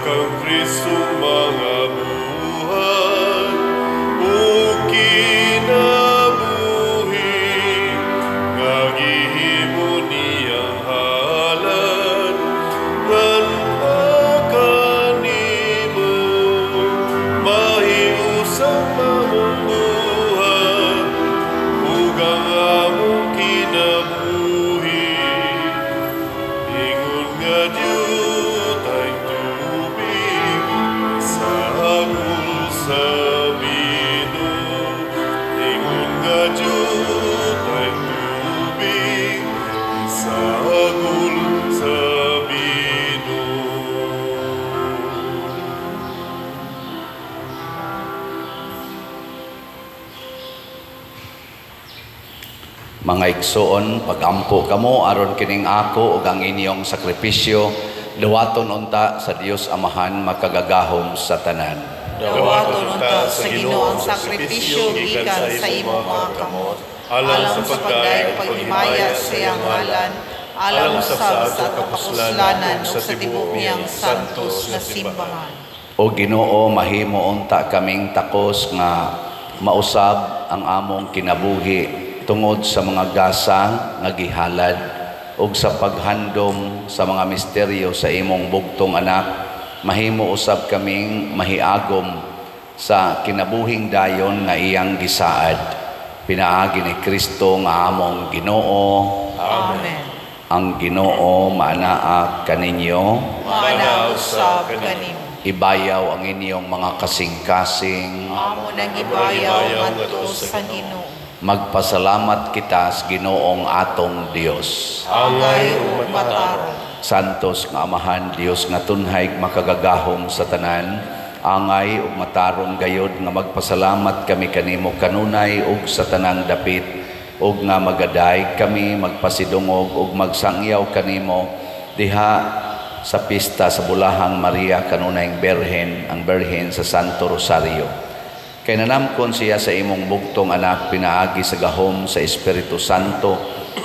kang Kristo mga buhat ug kinabuhi nga gihimo niyang halad nganha kanimo mahiusap among buhat ug ang among kinabuhi ingon nga diutay tubig isagol sa bino, ingon nga diutay tubig isagol sa bino. Mga igsoon, pagampo kamo aron kining ako ug ang inyong sakripisyo dawaton unta sa Dios Amahan makagagahom sa tanan. Dawaton unta sa Ginoo ang sakripisyo gikan sa imong mga kamot, alang sa pagdayeg paghimaya sa iyang ngalan, alang usab sa atong kapuslanan ug sa tibuok niyang santos nga simbahan. O Ginoo, mahimo unta kaming takos nga mausab ang among kinabuhi tungod sa mga gasa nga gihalad ug sa paghandom sa mga misteryo sa imong bugtong anak. Mahimo usab kaming mahiagom sa kinabuhing dayon nga iyang gisaad pinaagi ni Kristo nga among Ginoo. Amen. Ang Ginoo maanaa kaninyo, Maanaa usab kanimo. Ibayaw ang inyong mga kasing-kasing. Amo nang ibayaw ngadto sa Ginoo. Magpasalamat kita sa Ginoong atong Dios. Angay ug matarong. Santos nga Amahan, Dios nga tunhay makagagahom sa tanan, angay ug matarong gayod nga magpasalamat kami kanimo kanunay ug sa tanang dapit, ug nga magadayeg kami magpasidungog ug magsangyaw kanimo diha sa pista sa Bulahang Maria kanunayng Berhen, ang Berhen sa Santo Rosario. Kay nanamkon siya sa imong bugtong anak pinaagi sa gahom sa Espiritu Santo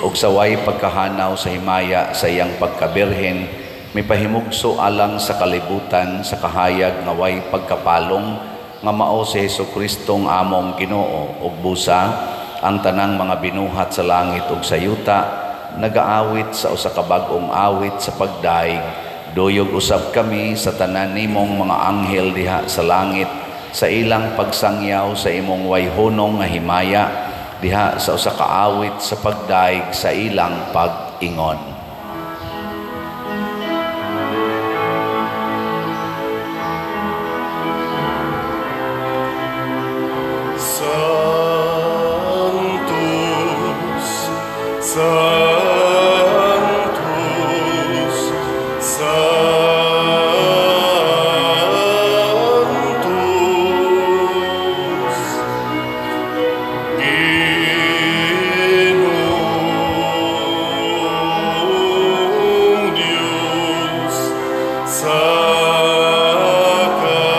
ug sa way pagkahanaw sa himaya sa iyang pagkabirhen, mipahimugso alang sa kalibutan sa kahayag nga way pagkapalong nga mao si Hesukristo ang among Ginoo. Ug busa ang tanang mga binuhat sa langit ug sa yuta nagaawit sa usa ka bag-ong awit sa pagdaig. Duyog usab kami sa tanan nimong mga anghel diha sa langit sa ilang pagsangyaw sa imong wayhunong nga himaya diha sa usa ka awit sa pagdaig sa ilang pag-ingon. Sanctus, Sanctus, Sanctus, Ginoong Diyos, sa kagahuman,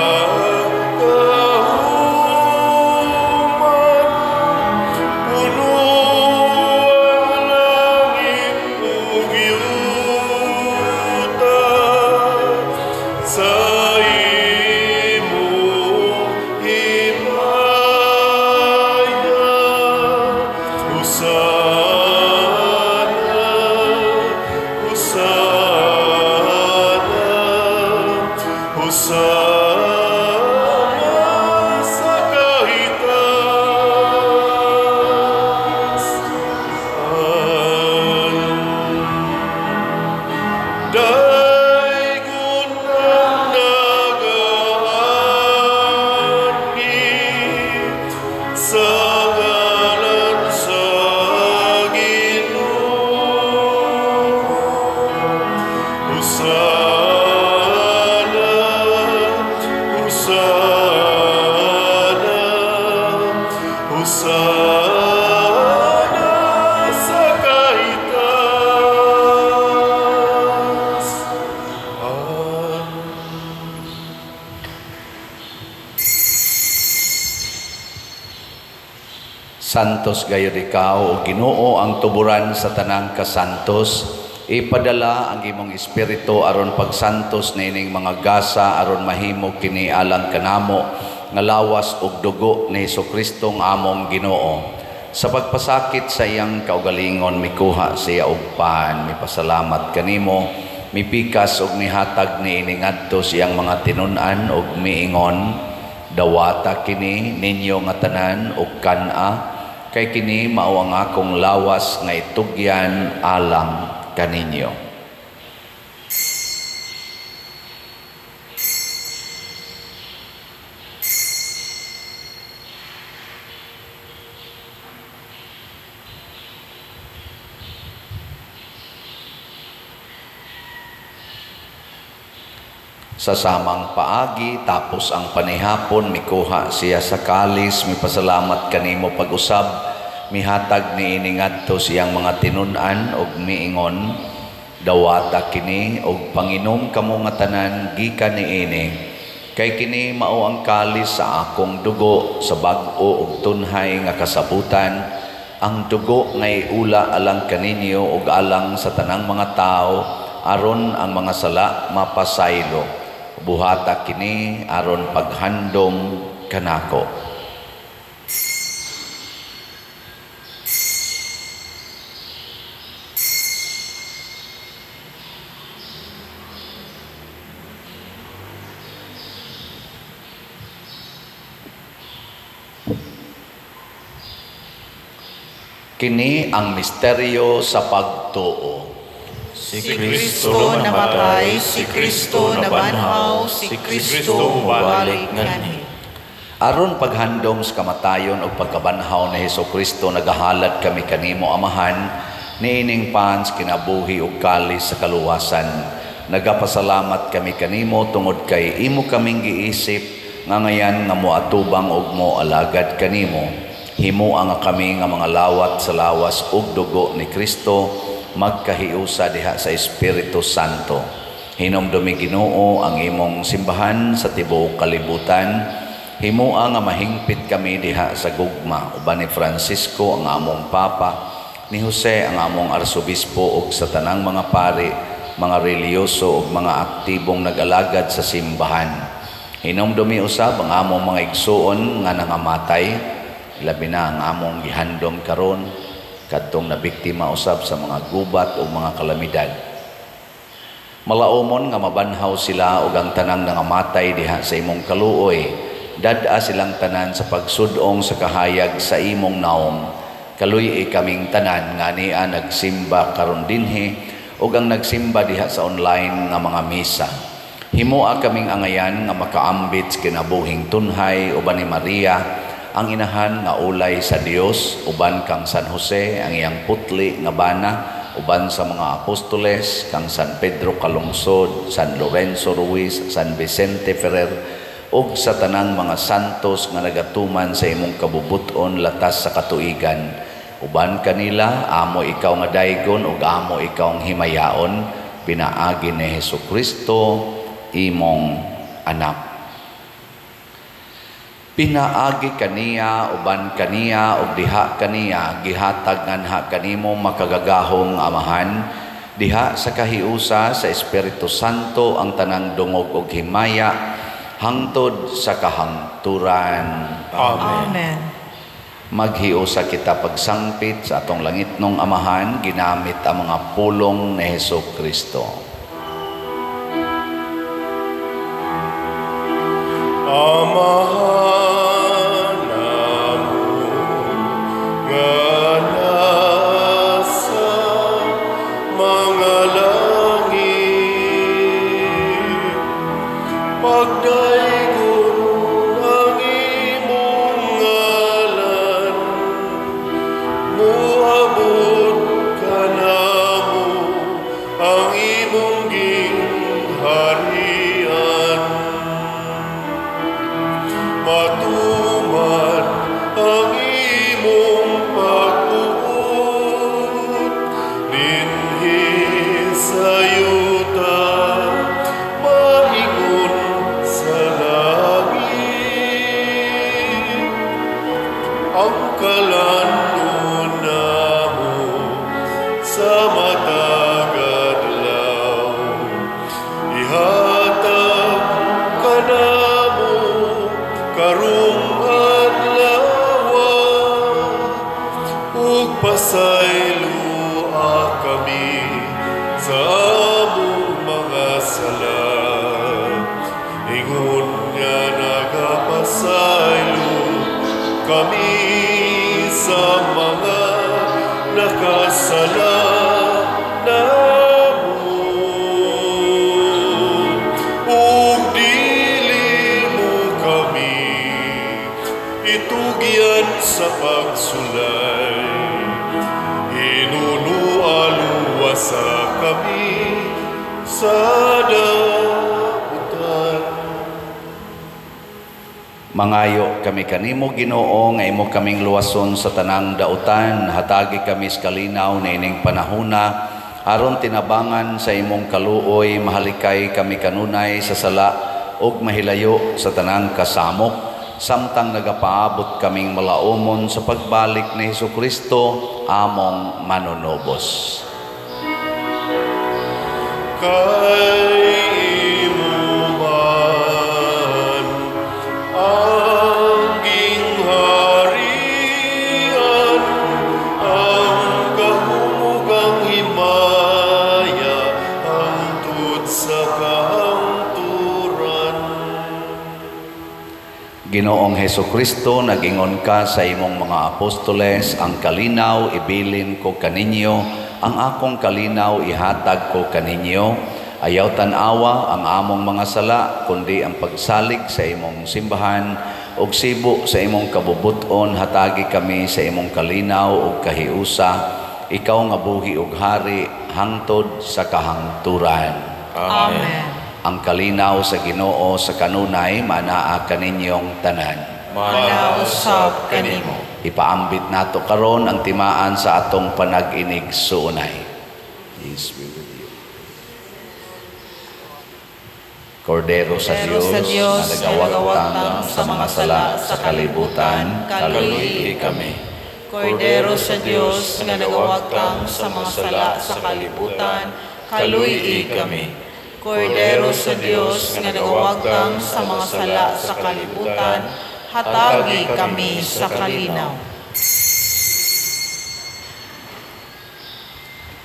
puno ang langit ug yuta sa imong himaya. Hosana, Hosana, Hosana sa kahitaas. Daygon ang nagaanhi sa ngalan sa Ginoo. Hosana, Hosana, Hosana sa kahitaas. Santos gayud ikaw, o Ginoo, ang tuburan sa tanang kasantos. Ipadala ang imong espiritu aron pagsantos niining mga gasa aron mahimo kini alang kanamo nga lawas ug dugo ni Hesukristo nga among Ginoo. Sa pagpasakit sa iyang kaugalingon mikuha siya og pan, mipasalamat kanimo, mipikas ug mihatag niini ngadto sa iyang mga tinun-an ug miingon, dawata kini ninyo nga tanan ug kan-a, kay kini mao ang akong lawas nga itugyan alang kaninyo. Sa samang paagi, tapos ang panihapon, mikuha siya sa kalis, mipasalamat kanimo pag-usab, mihatag niini ngadto siyang mga tinun-an ug miingon, dawata kini og panginom kamo nga tanan gikan niini, kay kini mao ang kalis sa akong dugo sa bag-o ug tunhay nga kasabutan, ang dugo nga iula alang kaninyo ug alang sa tanang mga tawo aron ang mga sala mapasaylo. Buhata kini aron paghandom kanako. Kini ang misteryo sa pagtuo. Si Kristo namatay, si Kristo nabanhaw, si Kristo mubalik nganhi. Aron paghandom sa kamatayon ug pagkabanhaw ni Hesukristo, nagahalad kami kanimo Amahan, niining pans kinabuhi ug kalis sa kaluwasan. Nagapasalamat kami kanimo tungod kay imo kaming giisip nga ngayan nga moatubang ug moalagad kanimo. Himoa nga kami nga mga lawat sa lawas ug dugo ni Kristo, magkahiusa diha sa Espiritu Santo. Hinumdumi Ginoo ang imong simbahan sa tibuok kalibutan. Himoa nga mahingpit kami diha sa gugma uban ni Francisco ang among Papa, ni Jose ang among Arsobispo ug sa tanang mga pari, mga relihiyoso ug mga aktibong nag-alagad sa simbahan. Hinumdumi usab ang among mga igsuon nga nangamatay, labi na ang among gihandom karon kadtong nabiktima usab sa mga gubat o mga kalamidad. Malaumon nga mabanhaw sila ug ang tanang nangamatay diha sa imong kaluoy. Dad-a silang tanan sa pagsudong sa kahayag sa imong naong. Kaluy-i kaming tanan nga ania nagsimba karon dinhi ug ang nagsimba diha sa online nga mga misa. Himoa kaming angayan nga makaambit sa kinabuhing tunhay uban ni Maria, ang inahan nga ulay sa Dios, uban kang San Jose ang iyang putli nga bana, uban sa mga apostoles kang San Pedro Calungsod, San Lorenzo Ruiz, San Vicente Ferrer, ug sa tanang mga santos nga nagatuman sa imong kabubut-on latas sa katuigan. Uban kanila amo ikaw nga daygon ug amo ikaw ang himayaon, pinaagi ni Hesukristo imong anak. Pinaagi kaniya, uban kaniya, ug diha kaniya, gihatag nganha kanimo makagagahong Amahan, diha sa kahiusa sa Espiritu Santo ang tanang dungog ug himaya, hangtod sa kahangturan. Amen. Amen. Maghiusa kita pagsangpit sa atong langitnong Amahan, ginamit ang mga pulong ni Hesukristo. Amahan namo nga nasa mga langit, pagdaygon ang imong ngalan, moabot kanamo ang imong gingharian. Matuman ang imong pagbuot dinhi sa yuta, maingon sa Kamon nga nagapasaylo kami sa mga nakasala namo. Ug dili mo kami itugyan sa pagsulay, hinunualuwasa kami sa dautan. Mangayo kami kanimo, Ginoo, nga imo kaming luwason sa tanang dautan. Hatagi kami sa kalinaw niining panahuna, aron tinabangan sa imong kaluoy, mahalikay kami kanunay sa sala ug mahilayo sa tanang kasamok, samtang nagapaabot kaming malaumon sa pagbalik ni Hesukristo among manunubos. Kay imo man ang gingharian, ang gahom ug ang himaya, hangtod sa kahangturan. Ginoong Hesukristo, nagingon ka sa imong mga apostoles, ang kalinaw ibilin ko kaninyo, ang akong kalinaw ihatag ko kaninyo. Ayaw tan-awa ang among mga sala, kundi ang pagsalig sa imong simbahan ug sibo sa imong kabubut-on. Hatagi kami sa imong kalinaw ug kahiusa, ikaw nga buhi ug hari hangtod sa kahangturan. Amen. Ang kalinaw sa Ginoo sa kanunay manaa kaninyong tanan. Manausab kanimo. Ipaambit nato karon ang timaan sa atong panag-inig suunay. Peace be with you. Kordero sa Diyos, Diyos, na nagawagtang sa mga sala sa kalibutan, kaluy kami. Kordero sa Diyos, nga nagawagtang sa mga sala sa kalibutan, kaluy kami. Kordero sa Diyos, nga nagawagtang sa mga sala sa kalibutan, hatagi kami sa kalinaw.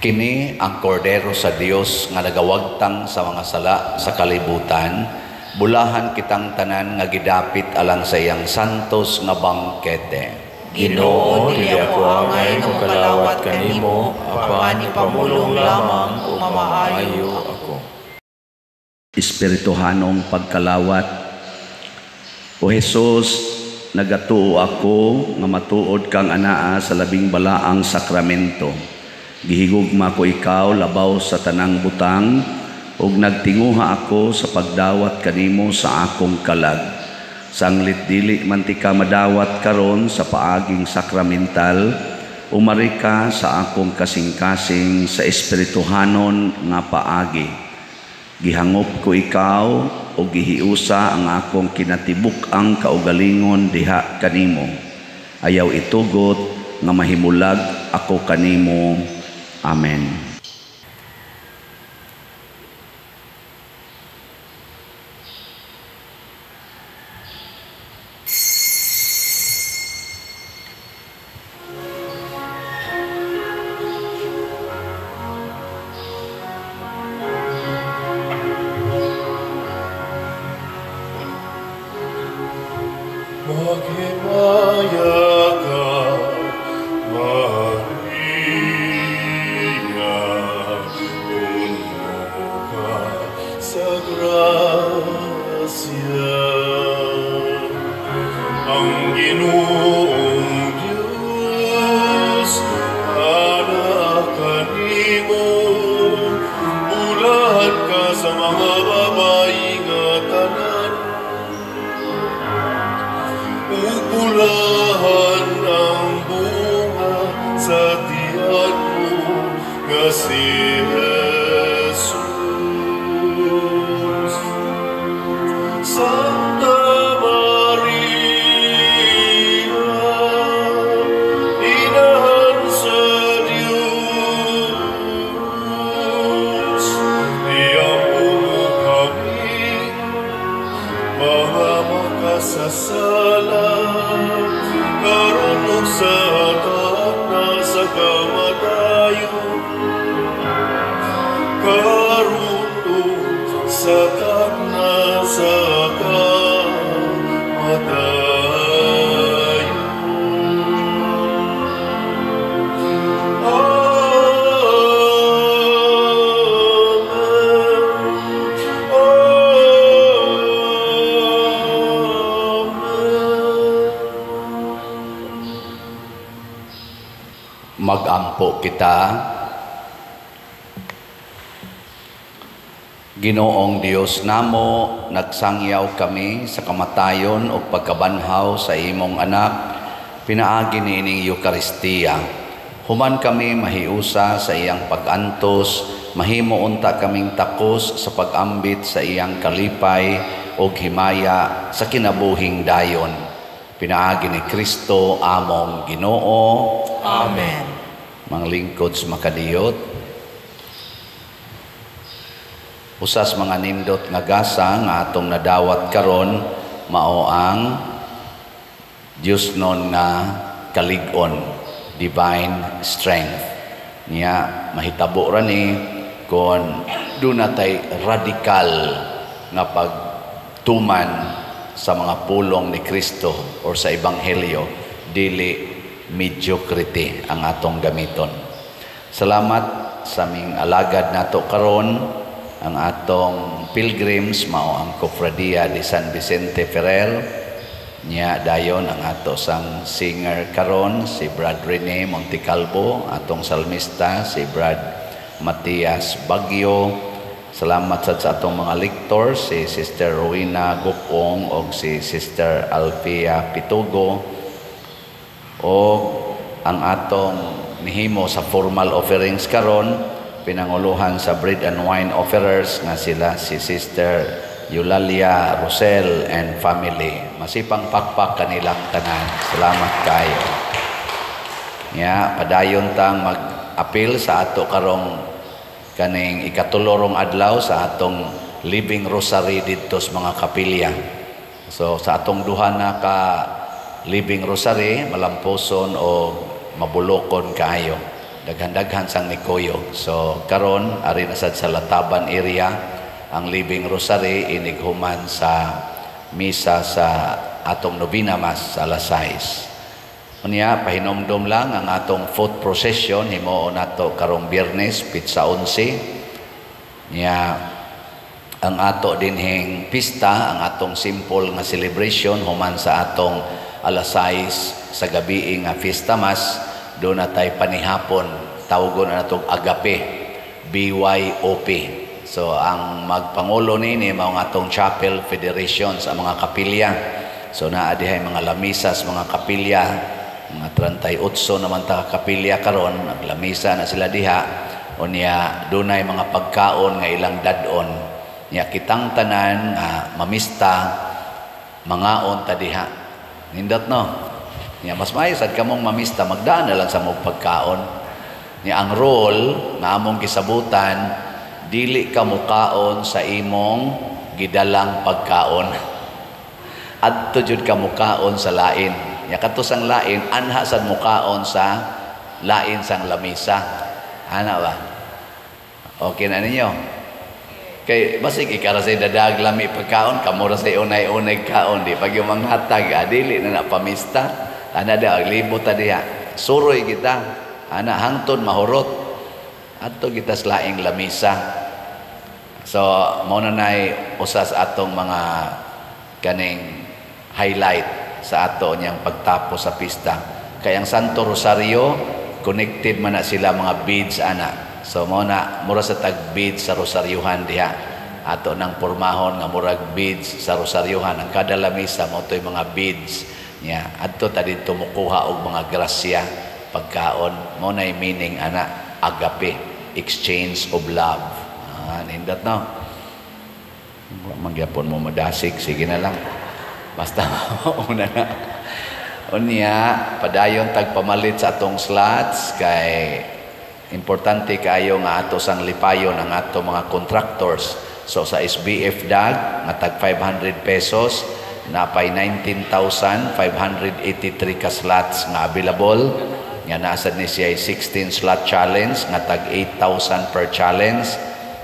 Kini ang kordero sa Dios nga nagawagtang sa mga sala sa kalibutan, bulahan kitang tanan nga gidapit alang sa iyang santos nga bangkete. Ginoo, dili ako angay nga mokalawat kanimo, apan ipamulong lamang ug mamaayo ako. Espirituhanong pagkalawat. O Jesus, nagatuo ako nga matuod kang anaa sa labing balaang sakramento. Gihigugma ko ikaw labaw sa tanang butang, ug nagtinguha ako sa pagdawat kanimo sa akong kalag. Sanglit dili man ti ka madawat karon sa paaging sakramental, umari ka sa akong kasing-kasing sa espirituhanon nga paagi. Gihangop ko ikaw o gihiusa ang akong kinatibuk-ang kaugalingon diha kanimo. Ayaw itugot nga mahimulag ako kanimo. Amen. Maghimaya ka, Maria, puno ka sa grasya. Ang Ginoong Diyos, anaa kanimo, bulahan ka sa mga babayi nga tanan, ug bulahan ang bunga sa tiyan mo nga si Jesus. Santa Maria, Inahan sa Diyos, iampo mo kaming mga makasasala, karon ug sa takna sa kamatayon, karon ug sa takna sa kamatayon. Magampo kita. Ginoong Dios namo, nagsangyaw kami sa kamatayon ug pagkabanhaw sa imong anak, pinaagi niining Eukaristiya. Human kami mahiusa sa iyang pag-antos, mahimo unta kaming takos sa pag-ambit sa iyang kalipay ug himaya sa kinabuhing dayon. Pinaagi ni Kristo among Ginoo. Amen. Manglingkod sa makadiyot, usas mga nindot nga gasa nga atong nadawat karon mao ang Dios non nga kalig-on, divine strength. Niya mahitabo ra ni kon duna tay radikal nga pagtuman sa mga pulong ni Kristo or sa Ebanghelyo, dili mediocrity ang atong gamiton. Salamat sa aming alagad nato karon, ang atong pilgrims mao ang Cofradia de San Vicente Ferrer. Nya dayon ang ato sang singer karon si Brad Rene Montecalvo, atong salmista si Brad Matias Bagyo. Salamat sad sa atong mga lectors si Sister Rowena Gupong og si Sister Alfia Pitugo, og ang atong nihimo sa formal offerings karon pinanguluhan sa bread and wine offerers nga sila si Sister Eulalia Rosel and family. Masipang pakpak kanilang tanan. Salamat kayo. Nya padayon tang mag-apil sa ato karong kaning ikatulorong adlaw sa atong Living Rosary didto sa mga kapilya. So sa atong duha na ka Living Rosary, malampuson o mabulokon kaayo. Daghan-daghan sang nikuyog. So karon ari na sad sa Lataban area ang Living Rosary inighuman sa misa sa atong novena mass sa alas 6. Unya pahinomdom lang ang atong foot procession himuon nato karong Biyernes pitsa 11. Nya ang ato dinhing pista, ang atong simple nga celebration human sa atong alas 6 sa gabi nga fiesta mass, do na tay panihapon, tawgon na natong agape, BYOP. So ang magpangulo nini mao ang atong Chapel Federation sa mga kapilya. So naa dihay mga lamisas, mga kapilya, mga 38 naman ta kapilya karon, naglamisa na sila diha. Unya dunay mga pagkaon nga ilang dad-on. Nya kitang tanan nga mamista mangaon ta diha. Nindot no? Nya mas maayo sad kamong mamista, magdaan na lang sa mong pagkaon. Nya ang role nga among gisabutan, dili ka mukaon sa imong gidalang pagkaon. Adto jud ka mukaon sa lain. Nya kadto sang lain, anha sad mukaon sa lain sang lamisa. Ana ba? Okay na ninyo? Kay basig ikaw ra say dadag lami pagkaon, kamo ra say unay-unay kaon, di pag yung manghatag, dili na na pamista. Ana da libot ta diha. Suroy kita. Ana hangtod mahurot. Adto kita sa laing lamisa. So mao na nay usa sa atong mga kaning highlight sa ato niyang pagtapos sa pista. Kay ang Santo Rosario connected man na sila mga beads ana. So mao na mura sa tag beads sa rosaryohan diha. Ato nang pormahon nga murag beads sa rosaryohan. Ang kada lamisa mao toy mga beads niya. Adto ta didto mokuha og mga grasya pagkaon. Mao nay meaning ana, agape, exchange of love. Nindot no? Magyapon mo madasig, sige na lang. Basta una na. Unya, padayon tagpamalit sa atong slots kay importante kaayo nga ato sang lipayon ang ato mga contractors. So sa SBF DAG nga tag 500 pesos, napay 19,583 ka slots nga available. Nga nasa ni siya 16 slot challenge nga tag 8,000 per challenge.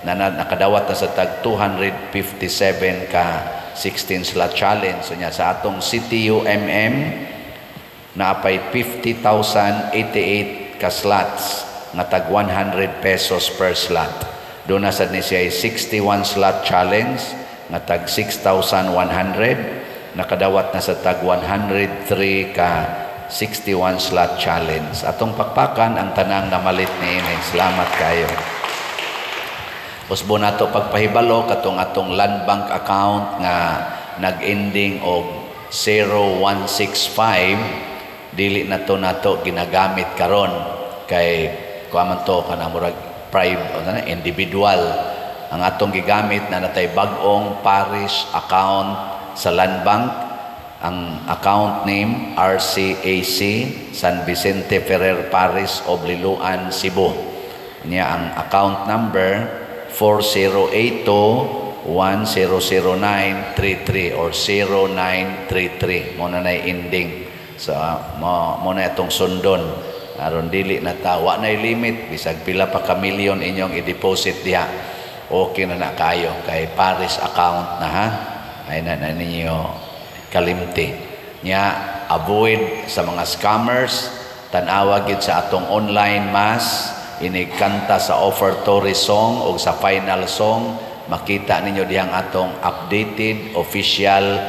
Na nakadawat na sa tag 257 ka 16 slot challenge. So nya sa atong CTUMM naapay 50,088 ka slots nga tag 100 pesos per slot. Doon na sad ni siya 61 slot challenge nga tag 6,100, nakadawat na sa tag 103 ka 61 slot challenge. Atong pakpakan ang tanang namalit niini. Salamat kayo. Usbo nato pagpahibalo katong atong land bank account nga nag-ending og 0165, dili na to nato ginagamit karon kay kuha man to kana murag private o na individual. Ang atong gigamit na natay bag-ong parish account sa Land Bank, ang account name RCAC San Vicente Ferrer Parish of Liloan, Cebu. Niya ang account number 4082 100933 or 0933 mo na nay ending. So mo na itong sundon aron dili na ta, wa nay limit, bisag pila pa ka milyon inyong i-deposit diha, okay na na kayo kay parish account na, ha. Ay na na ninyo kalimti nya. Avoid sa mga scammers. Tan-awa gid sa atong online mass, inig kanta sa offertory song o sa final song, makita ninyo dihang atong updated official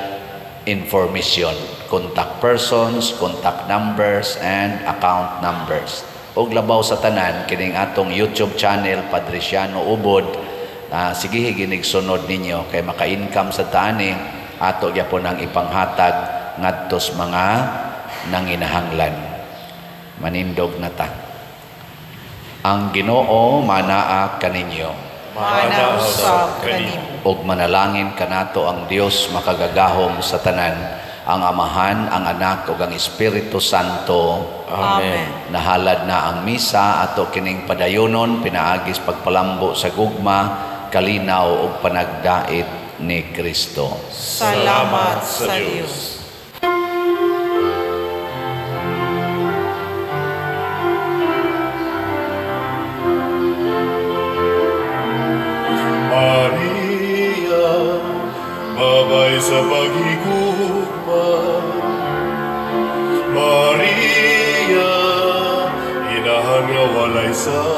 information, contact persons, contact numbers, and account numbers. Og labaw sa tanan, kining atong YouTube channel, Padriciano Ubod, sige ginig sunod ninyo kay maka-income sa tani ato gyapon ang ipanghatag ngadto sa mga nanginahanglan. Manindog na ta. Ang Ginoo manaa kaninyo. Mana usab kanimo. Ug manalangin kanato ang Dios makagagahom sa tanan, ang Amahan, ang Anak ug ang Espiritu Santo. Amen. Nahalad na ang misa, ato kining padayonon pinaagis pagpalambo sa gugma, kalinaw ug panagdait ni Kristo. Salamat sa Dios. Maria, babay sa paghigugma. Maria, inahan nga walay sala.